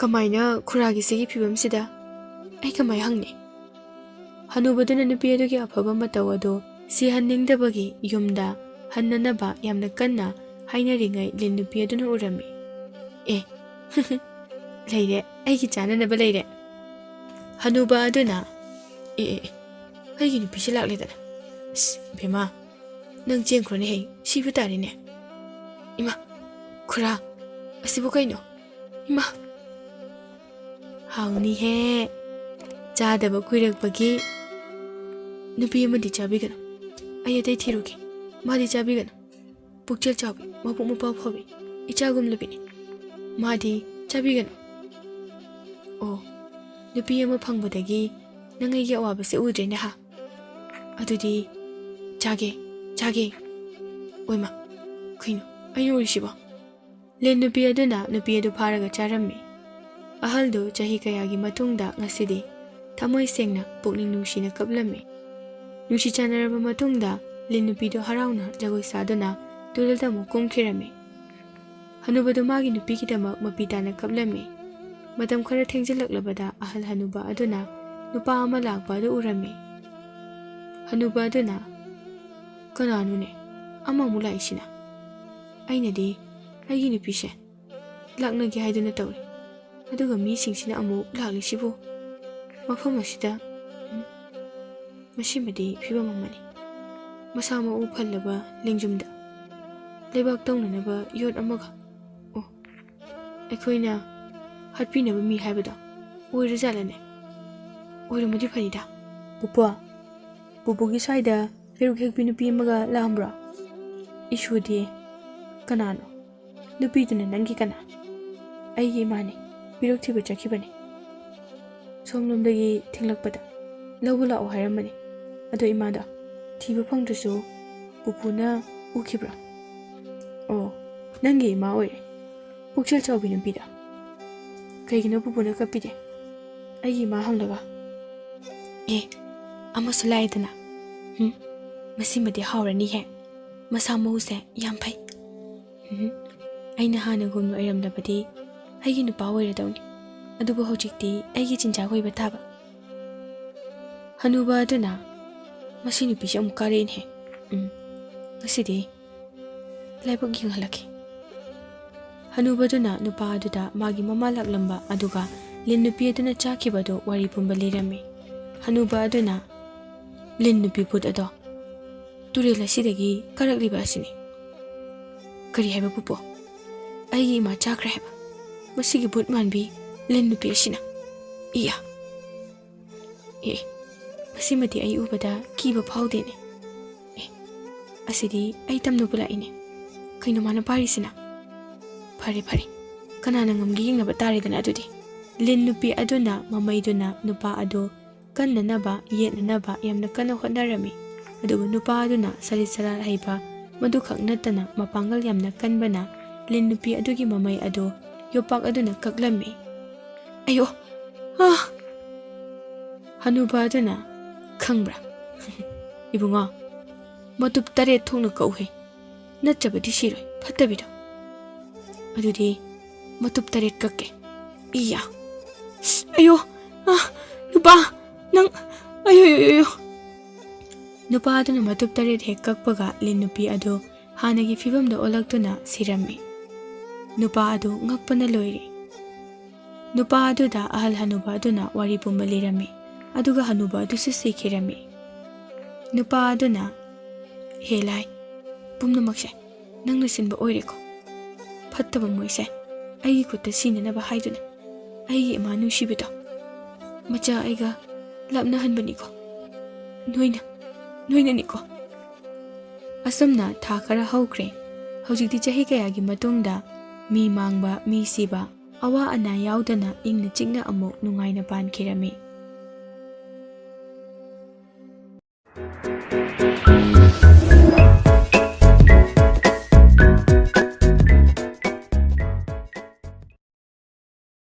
"ꯀꯃꯥꯏꯅ ꯈꯨꯔꯥꯒꯤ ꯁꯤꯒꯤ ꯐꯤꯕꯝꯁꯤꯗ ꯑꯩ ꯀꯃꯥꯏ ꯍꯪꯅꯤ?" ꯍꯅꯨꯕꯗꯨꯅ ꯅꯨꯄꯤ ꯑꯗꯨꯒꯤ ꯑꯐꯕ ꯃꯇꯧ ꯑꯗꯨ ꯁꯤꯍꯟꯅꯤꯡꯗꯕꯒꯤ ꯌꯨꯝꯗ ꯍꯟꯅꯅꯕ ꯌꯥꯝꯅ ꯀꯟꯅ ꯍꯥꯏꯅꯔꯤꯉꯩ ꯂꯤꯟ ꯅꯨꯄꯤ ꯑꯗꯨꯅ ꯎꯔꯝꯃꯤ꯫ "ꯑꯦ, ꯂꯩꯔꯦ, ꯑꯩꯒꯤ ꯆꯥꯅꯅꯕ ꯂꯩꯔꯦ꯫" ꯍꯅꯨꯕ ꯑꯗꯨꯅ, "ꯑꯦ, ꯑꯦ, ꯑꯦ, ꯑꯩꯒꯤ ꯅꯨꯄꯤꯁꯦ ꯂꯥꯛꯂꯦꯗꯅ꯫ ꯑꯁ, ꯏꯕꯦꯝꯃ, ꯅꯪ ꯆꯦꯟꯈ꯭ꯔꯣꯅꯦ ꯍꯦ, ꯁꯤꯕ ꯇꯥꯔꯦꯅꯦ꯫ ꯏꯃꯥ, ꯈꯨꯔꯥ, ꯑꯁꯤꯕꯨ ꯀꯩꯅꯣ? ꯏꯃꯥ!" ꯍꯥꯎꯅꯤꯍꯦ꯫ ꯆꯥꯗꯕ ꯀꯨꯏꯔꯛꯄꯒꯤ꯫ ꯅꯨꯄꯤ ꯑꯃꯗꯤ ꯆꯥꯕꯤꯒꯅꯨ꯫ ꯑꯩ ꯑꯇꯩ ꯊꯤꯔꯨꯒꯦ꯫ ꯃꯥꯗꯤ ꯆꯥꯕꯤꯒꯅꯨ꯫ ꯄꯨꯛꯆꯦꯜ ꯆꯥꯎꯕꯤ, ꯃꯕꯨꯛ ꯃꯄꯥꯎ ꯐꯕꯤ, ꯏꯆꯥꯒꯨꯝꯂꯕꯤꯅꯤ꯫ ꯃꯥꯗꯤ ꯆꯥꯕꯤꯒꯅꯨ꯫ ꯑꯣ, ꯅꯨꯄꯤ ꯑꯃ ꯐꯪꯕꯗꯒꯤ ꯅꯪ ꯑꯩꯒꯤ ꯑꯋꯥꯕꯁꯦ ꯎꯗ꯭ꯔꯦꯅꯦ ꯍꯥ? ꯑꯗꯨꯗꯤ ꯆꯥꯒꯦ, ꯆꯥꯒꯦ꯫ ꯑꯣꯏꯃ, ꯀꯩꯅꯣ ꯑꯩꯅ ꯎꯔꯤꯁꯤꯕꯣ? ꯂꯤꯟ ꯅꯨꯄꯤ ꯑꯗꯨꯅ ꯅꯨꯄꯤ ꯑꯗꯨ ꯐꯥꯔꯒ ꯆꯥꯔꯝꯃꯤ꯫ ꯑꯍꯜꯗꯨ ꯆꯍꯤ ꯀꯌꯥꯒꯤ ꯃꯇꯨꯡꯗ ꯉꯁꯤꯗꯤ ꯊꯃꯣꯏ ꯁꯦꯡꯅ ꯄꯨꯛꯅꯤꯡ ꯅꯨꯡꯁꯤꯅ ꯀꯞꯂꯝꯃꯤ꯫ ꯅꯨꯡꯁꯤ ꯆꯥꯟꯅꯔꯕ ꯃꯇꯨꯡꯗ ꯂꯤꯟ ꯅꯨꯄꯤꯗꯨ ꯍꯔꯥꯎꯅ ꯖꯒꯣꯏ ꯁꯥꯗꯨꯅ ꯇꯨꯔꯦꯜꯗ ꯑꯃꯨꯛ ꯀꯨꯝꯈꯤꯔꯝꯃꯤ꯫ ꯍꯅꯨꯕꯗꯨ ꯃꯥꯒꯤ ꯅꯨꯄꯤꯒꯤꯗꯃꯛ ꯃꯄꯤ ꯇꯥꯅ ꯀꯞꯂꯝꯃꯤ꯫ ꯃꯇꯝ ꯈꯔ ꯊꯦꯡꯖꯤꯜꯂꯛꯂꯕꯗ ꯑꯍꯜ ꯍꯅꯨꯕ ꯑꯗꯨꯅ ꯅꯨꯄꯥ ꯑꯃ ꯂꯥꯛꯄ ꯑꯗꯨ ꯎꯔꯝꯃꯤ꯫ ꯍꯅꯨꯕ ꯑꯗꯨꯅ, "ꯀꯅꯥꯅꯣꯅꯦ ꯑꯃꯃꯨꯛ ꯂꯥꯛꯏꯁꯤꯅ? ꯑꯩꯅꯗꯤ ꯑꯩꯒꯤ ꯅꯨꯄꯤꯁꯦ ꯂꯥꯛꯅꯒꯦ ꯍꯥꯏꯗꯨꯅ ꯇꯧꯔꯤ꯫ ꯑꯗꯨꯒ ꯃꯤꯁꯤꯡꯁꯤꯅ ꯑꯃꯨꯛ ꯂꯥꯛꯂꯤꯁꯤꯕꯨ? ꯃꯐꯝ ꯑꯁꯤꯗ, ꯎꯝ, ꯃꯁꯤꯃꯗꯤ ꯐꯤꯕꯝ ꯑꯃꯅꯤ꯫ ꯃꯁꯥ ꯃꯎ ꯐꯜꯂꯕ ꯂꯦꯡꯖꯨꯝꯗ ꯂꯩꯕꯥꯛ ꯇꯧꯅꯅꯕ ꯌꯣꯠ ꯑꯃꯒ꯫ ꯑꯣ, ꯑꯩꯈꯣꯏꯅ ꯍꯥꯠꯄꯤꯅꯕ ꯃꯤ ꯍꯥꯏꯕꯗꯣ ꯑꯣꯏꯔꯖꯥꯠꯂꯅꯦ? ꯑꯣꯏꯔꯝꯃꯗꯤ ꯐꯅꯤꯗ꯫ ꯄꯨꯄꯨ, ꯄꯨꯄꯨꯒꯤ ꯁ꯭ꯋꯥꯏꯗ ꯄꯦꯔꯨꯛ ꯍꯦꯛꯄꯤ ꯅꯨꯄꯤ ꯑꯃꯒ ꯂꯥꯛꯑꯝꯕ꯭ꯔꯣ?" "ꯏꯁꯨꯗꯤ꯫ ꯀꯅꯥꯅꯣ? ꯅꯨꯄꯤꯗꯨꯅ ꯅꯪꯒꯤ ꯀꯅꯥ?" "ꯑꯩꯒꯤ ꯏꯃꯥꯅꯤ꯫ ꯄꯦꯔꯨꯛ ꯊꯤꯕ ꯆꯠꯈꯤꯕꯅꯤ꯫ ꯁꯣꯝꯂꯣꯝꯗꯒꯤ ꯊꯦꯡꯂꯛꯄꯗ ꯂꯧꯕ ꯂꯥꯛꯑꯣ ꯍꯥꯏꯔꯝꯕꯅꯤ꯫ ꯑꯗꯣ ꯏꯃꯥꯗꯣ ꯊꯤꯕ ꯐꯪꯗ꯭ꯔꯁꯨ ꯄꯨꯄꯨꯅ ꯎꯈꯤꯕ꯭ꯔꯥ?" "ꯑꯣ, ꯅꯪꯒꯤ ꯏꯃꯥ ꯑꯣꯏꯔꯦ꯫ ꯄꯨꯛꯆꯦꯜ ꯆꯥꯎꯕꯤ ꯅꯨꯄꯤꯗꯣ꯫ ꯀꯩꯒꯤꯅꯣ ꯄꯨꯄꯨꯅ ꯀꯞꯄꯤꯗꯤ? ꯑꯩꯒꯤ ꯏꯃꯥ ꯍꯪꯂꯒ꯫ ꯑꯦ, ꯑꯃꯁꯨ ꯂꯥꯛꯑꯦꯗꯅ꯫ ꯎꯝ, ꯃꯁꯤꯃꯗꯤ ꯍꯥꯎꯔꯅꯤꯍꯦ꯫ ꯃꯁꯥ ꯃꯎꯁꯦ ꯌꯥꯝ ꯐꯩ꯫ ꯎꯝ, ꯑꯩꯅ ꯍꯥꯟꯅꯒꯨꯝꯅ ꯑꯣꯏꯔꯝꯂꯕꯗꯤ ꯑꯩꯒꯤ ꯅꯨꯄꯥ ꯑꯣꯏꯔꯗꯧꯅꯤ꯫ ꯑꯗꯨꯕꯨ ꯍꯧꯖꯤꯛꯇꯤ ꯑꯩꯒꯤ ꯆꯤꯟꯖꯥꯛ ꯑꯣꯏꯕ ꯇꯥꯕ꯫" ꯍꯅꯨꯕ ꯑꯗꯨꯅ, "ꯃꯁꯤ ꯅꯨꯄꯤꯁꯦ ꯑꯃꯨꯛ ꯀꯥꯔꯛꯏꯅꯦ꯫ ꯎꯝ, ꯉꯁꯤꯗꯤ ꯂꯥꯏꯕꯛ ꯌꯦꯡꯍꯜꯂꯛꯀꯦ꯫" ꯍꯅꯨꯕꯗꯨꯅ ꯅꯨꯄꯥ ꯑꯗꯨꯗ ꯃꯥꯒꯤ ꯃꯃꯥ ꯂꯥꯛꯂꯝꯕ ꯑꯗꯨꯒ ꯂꯤꯟ ꯅꯨꯄꯤ ꯑꯗꯨꯅ ꯆꯥꯈꯤꯕꯗꯨ ꯋꯥꯔꯤ ꯄꯨꯝꯕ ꯂꯤꯔꯝꯃꯤ꯫ ꯍꯅꯨꯕ ꯑꯗꯨꯅ, "ꯂꯤꯟ ꯅꯨꯄꯤ ꯚꯨꯠ ꯑꯗꯣ ꯇꯨꯔꯦꯜ ꯑꯁꯤꯗꯒꯤ ꯀꯥꯔꯛꯂꯤꯕ ꯑꯁꯤꯅꯤ꯫" "ꯀꯔꯤ ꯍꯥꯏꯕ ꯄꯨꯄꯨ? ꯑꯩꯒꯤ ꯏꯃꯥ ꯆꯥꯈ꯭ꯔꯦ ꯍꯥꯏꯕ? ꯃꯁꯤꯒꯤ ꯚꯨꯠ ꯃꯥꯟꯕꯤ ꯂꯤꯟ ꯅꯨꯄꯤ ꯑꯁꯤꯅ?" ꯏꯌꯥ! ꯑꯦ, ꯃꯁꯤꯃꯗꯤ ꯑꯩ ꯎꯕꯗ ꯀꯤꯕ ꯐꯥꯎꯗꯦꯅꯦ꯫ ꯑꯦ, ꯑꯁꯤꯗꯤ ꯑꯩ ꯇꯝꯅꯕ ꯂꯥꯛꯏꯅꯦ꯫ ꯀꯩꯅꯣ ꯃꯥꯅ ꯄꯥꯏꯔꯤꯁꯤꯅ? ꯐꯔꯦ, ꯐꯔꯦ, ꯀꯅꯥꯅ ꯉꯝꯒꯦ ꯌꯦꯡꯅꯕ ꯇꯥꯔꯦꯗꯅ ꯑꯗꯨꯗꯤ꯫ ꯂꯤꯟ ꯅꯨꯄꯤ ꯑꯗꯨꯅ ꯃꯃꯩꯗꯨꯅ ꯅꯨꯄꯥ ꯑꯗꯨ ꯀꯟꯅꯅꯕ, ꯌꯦꯠꯅꯅꯕ ꯌꯥꯝꯅ ꯀꯟꯅ ꯍꯣꯠꯅꯔꯝꯃꯤ꯫ ꯑꯗꯨꯕꯨ ꯅꯨꯄꯥ ꯑꯗꯨꯅ ꯁꯂꯤꯠ ꯁꯂꯥꯠ ꯍꯩꯕ, ꯃꯗꯨꯈꯛ ꯅꯠꯇꯅ ꯃꯄꯥꯡꯒꯜ ꯌꯥꯝꯅ ꯀꯟꯕꯅ ꯂꯤꯟ ꯅꯨꯄꯤ ꯑꯗꯨꯒꯤ ꯃꯃꯩ ꯑꯗꯨ ꯌꯣꯄꯥꯛ ꯑꯗꯨꯅ ꯀꯛꯂꯝꯃꯤ꯫ "ꯑꯌꯣ! ꯑꯥ!" ꯍꯅꯨꯕ ꯑꯗꯨꯅ, "ꯈꯪꯕ꯭ꯔꯥ, ꯏꯕꯨꯡꯉꯣ, ꯃꯇꯨꯞ ꯇꯔꯦꯠ ꯊꯣꯛꯅ ꯀꯛꯎꯍꯦ, ꯅꯠꯇ꯭ꯔꯕꯗꯤ ꯁꯤꯔꯣꯏ, ꯐꯠꯇꯕꯤꯗꯣ꯫ ꯑꯗꯨꯗꯤ ꯃꯇꯨꯞ ꯇꯔꯦꯠ ꯀꯛꯀꯦ꯫ ꯏꯌꯥ! ꯑꯌꯣ! ꯑꯥ! ꯅꯨꯄꯥ! ꯅꯪ! ꯑꯌꯣ, ꯑꯌꯣ, ꯑꯌꯣ!" ꯅꯨꯄꯥ ꯑꯗꯨꯅ ꯃꯇꯨꯞ ꯇꯔꯦꯠ ꯍꯦꯛ ꯀꯛꯄꯒ ꯂꯤꯟ ꯅꯨꯄꯤ ꯑꯗꯨ ꯍꯥꯟꯅꯒꯤ ꯐꯤꯕꯝꯗ ꯑꯣꯜꯂꯛꯇꯨꯅ ꯁꯤꯔꯝꯃꯤ꯫ ꯅꯨꯄꯥ ꯑꯗꯨ ꯉꯛꯄꯅ ꯂꯣꯏꯔꯦ꯫ ꯅꯨꯄꯥ ꯑꯗꯨꯗ ꯑꯍꯜ ꯍꯅꯨꯕ ꯑꯗꯨꯅ ꯋꯥꯔꯤ ꯄꯨꯝꯕ ꯂꯤꯔꯝꯃꯤ, ꯑꯗꯨꯒ ꯍꯅꯨꯕ ꯑꯗꯨꯁꯨ ꯁꯤꯈꯤꯔꯝꯃꯤ꯫ ꯅꯨꯄꯥ ꯑꯗꯨꯅ, "ꯍꯦ ꯂꯥꯏ, ꯄꯨꯝꯅꯃꯛꯁꯦ ꯅꯪꯅ ꯁꯤꯟꯕ ꯑꯣꯏꯔꯦꯀꯣ꯫ ꯐꯠꯇꯕ ꯃꯣꯏꯁꯦ ꯑꯩꯒꯤ ꯈꯨꯠꯇ ꯁꯤꯅꯅꯕ ꯍꯥꯏꯗꯨꯅ ꯑꯩꯒꯤ ꯏꯃꯥ ꯅꯨꯡꯁꯤꯕꯤꯗꯣ ꯃꯆꯥ ꯑꯩꯒ ꯂꯥꯞꯅꯍꯟꯕꯅꯤꯀꯣ꯫ ꯅꯣꯏꯅ, ꯅꯣꯏꯅꯅꯤꯀꯣ꯫" ꯑꯁꯨꯝꯅ ꯊꯥ ꯈꯔ ꯍꯧꯈ꯭ꯔꯦ꯫ ꯍꯧꯖꯤꯛꯇꯤ ꯆꯍꯤ ꯀꯌꯥꯒꯤ ꯃꯇꯨꯡꯗ ꯃꯤ ꯃꯥꯡꯕ, ꯃꯤ ꯁꯤꯕ, ꯑꯋꯥ ꯑꯅꯥ ꯌꯥꯎꯗꯅ ꯏꯪꯅ ꯆꯤꯛꯅ ꯑꯃꯨꯛ ꯅꯨꯡꯉꯥꯏꯅ ꯄꯥꯟꯈꯤꯔꯝꯃꯤ꯫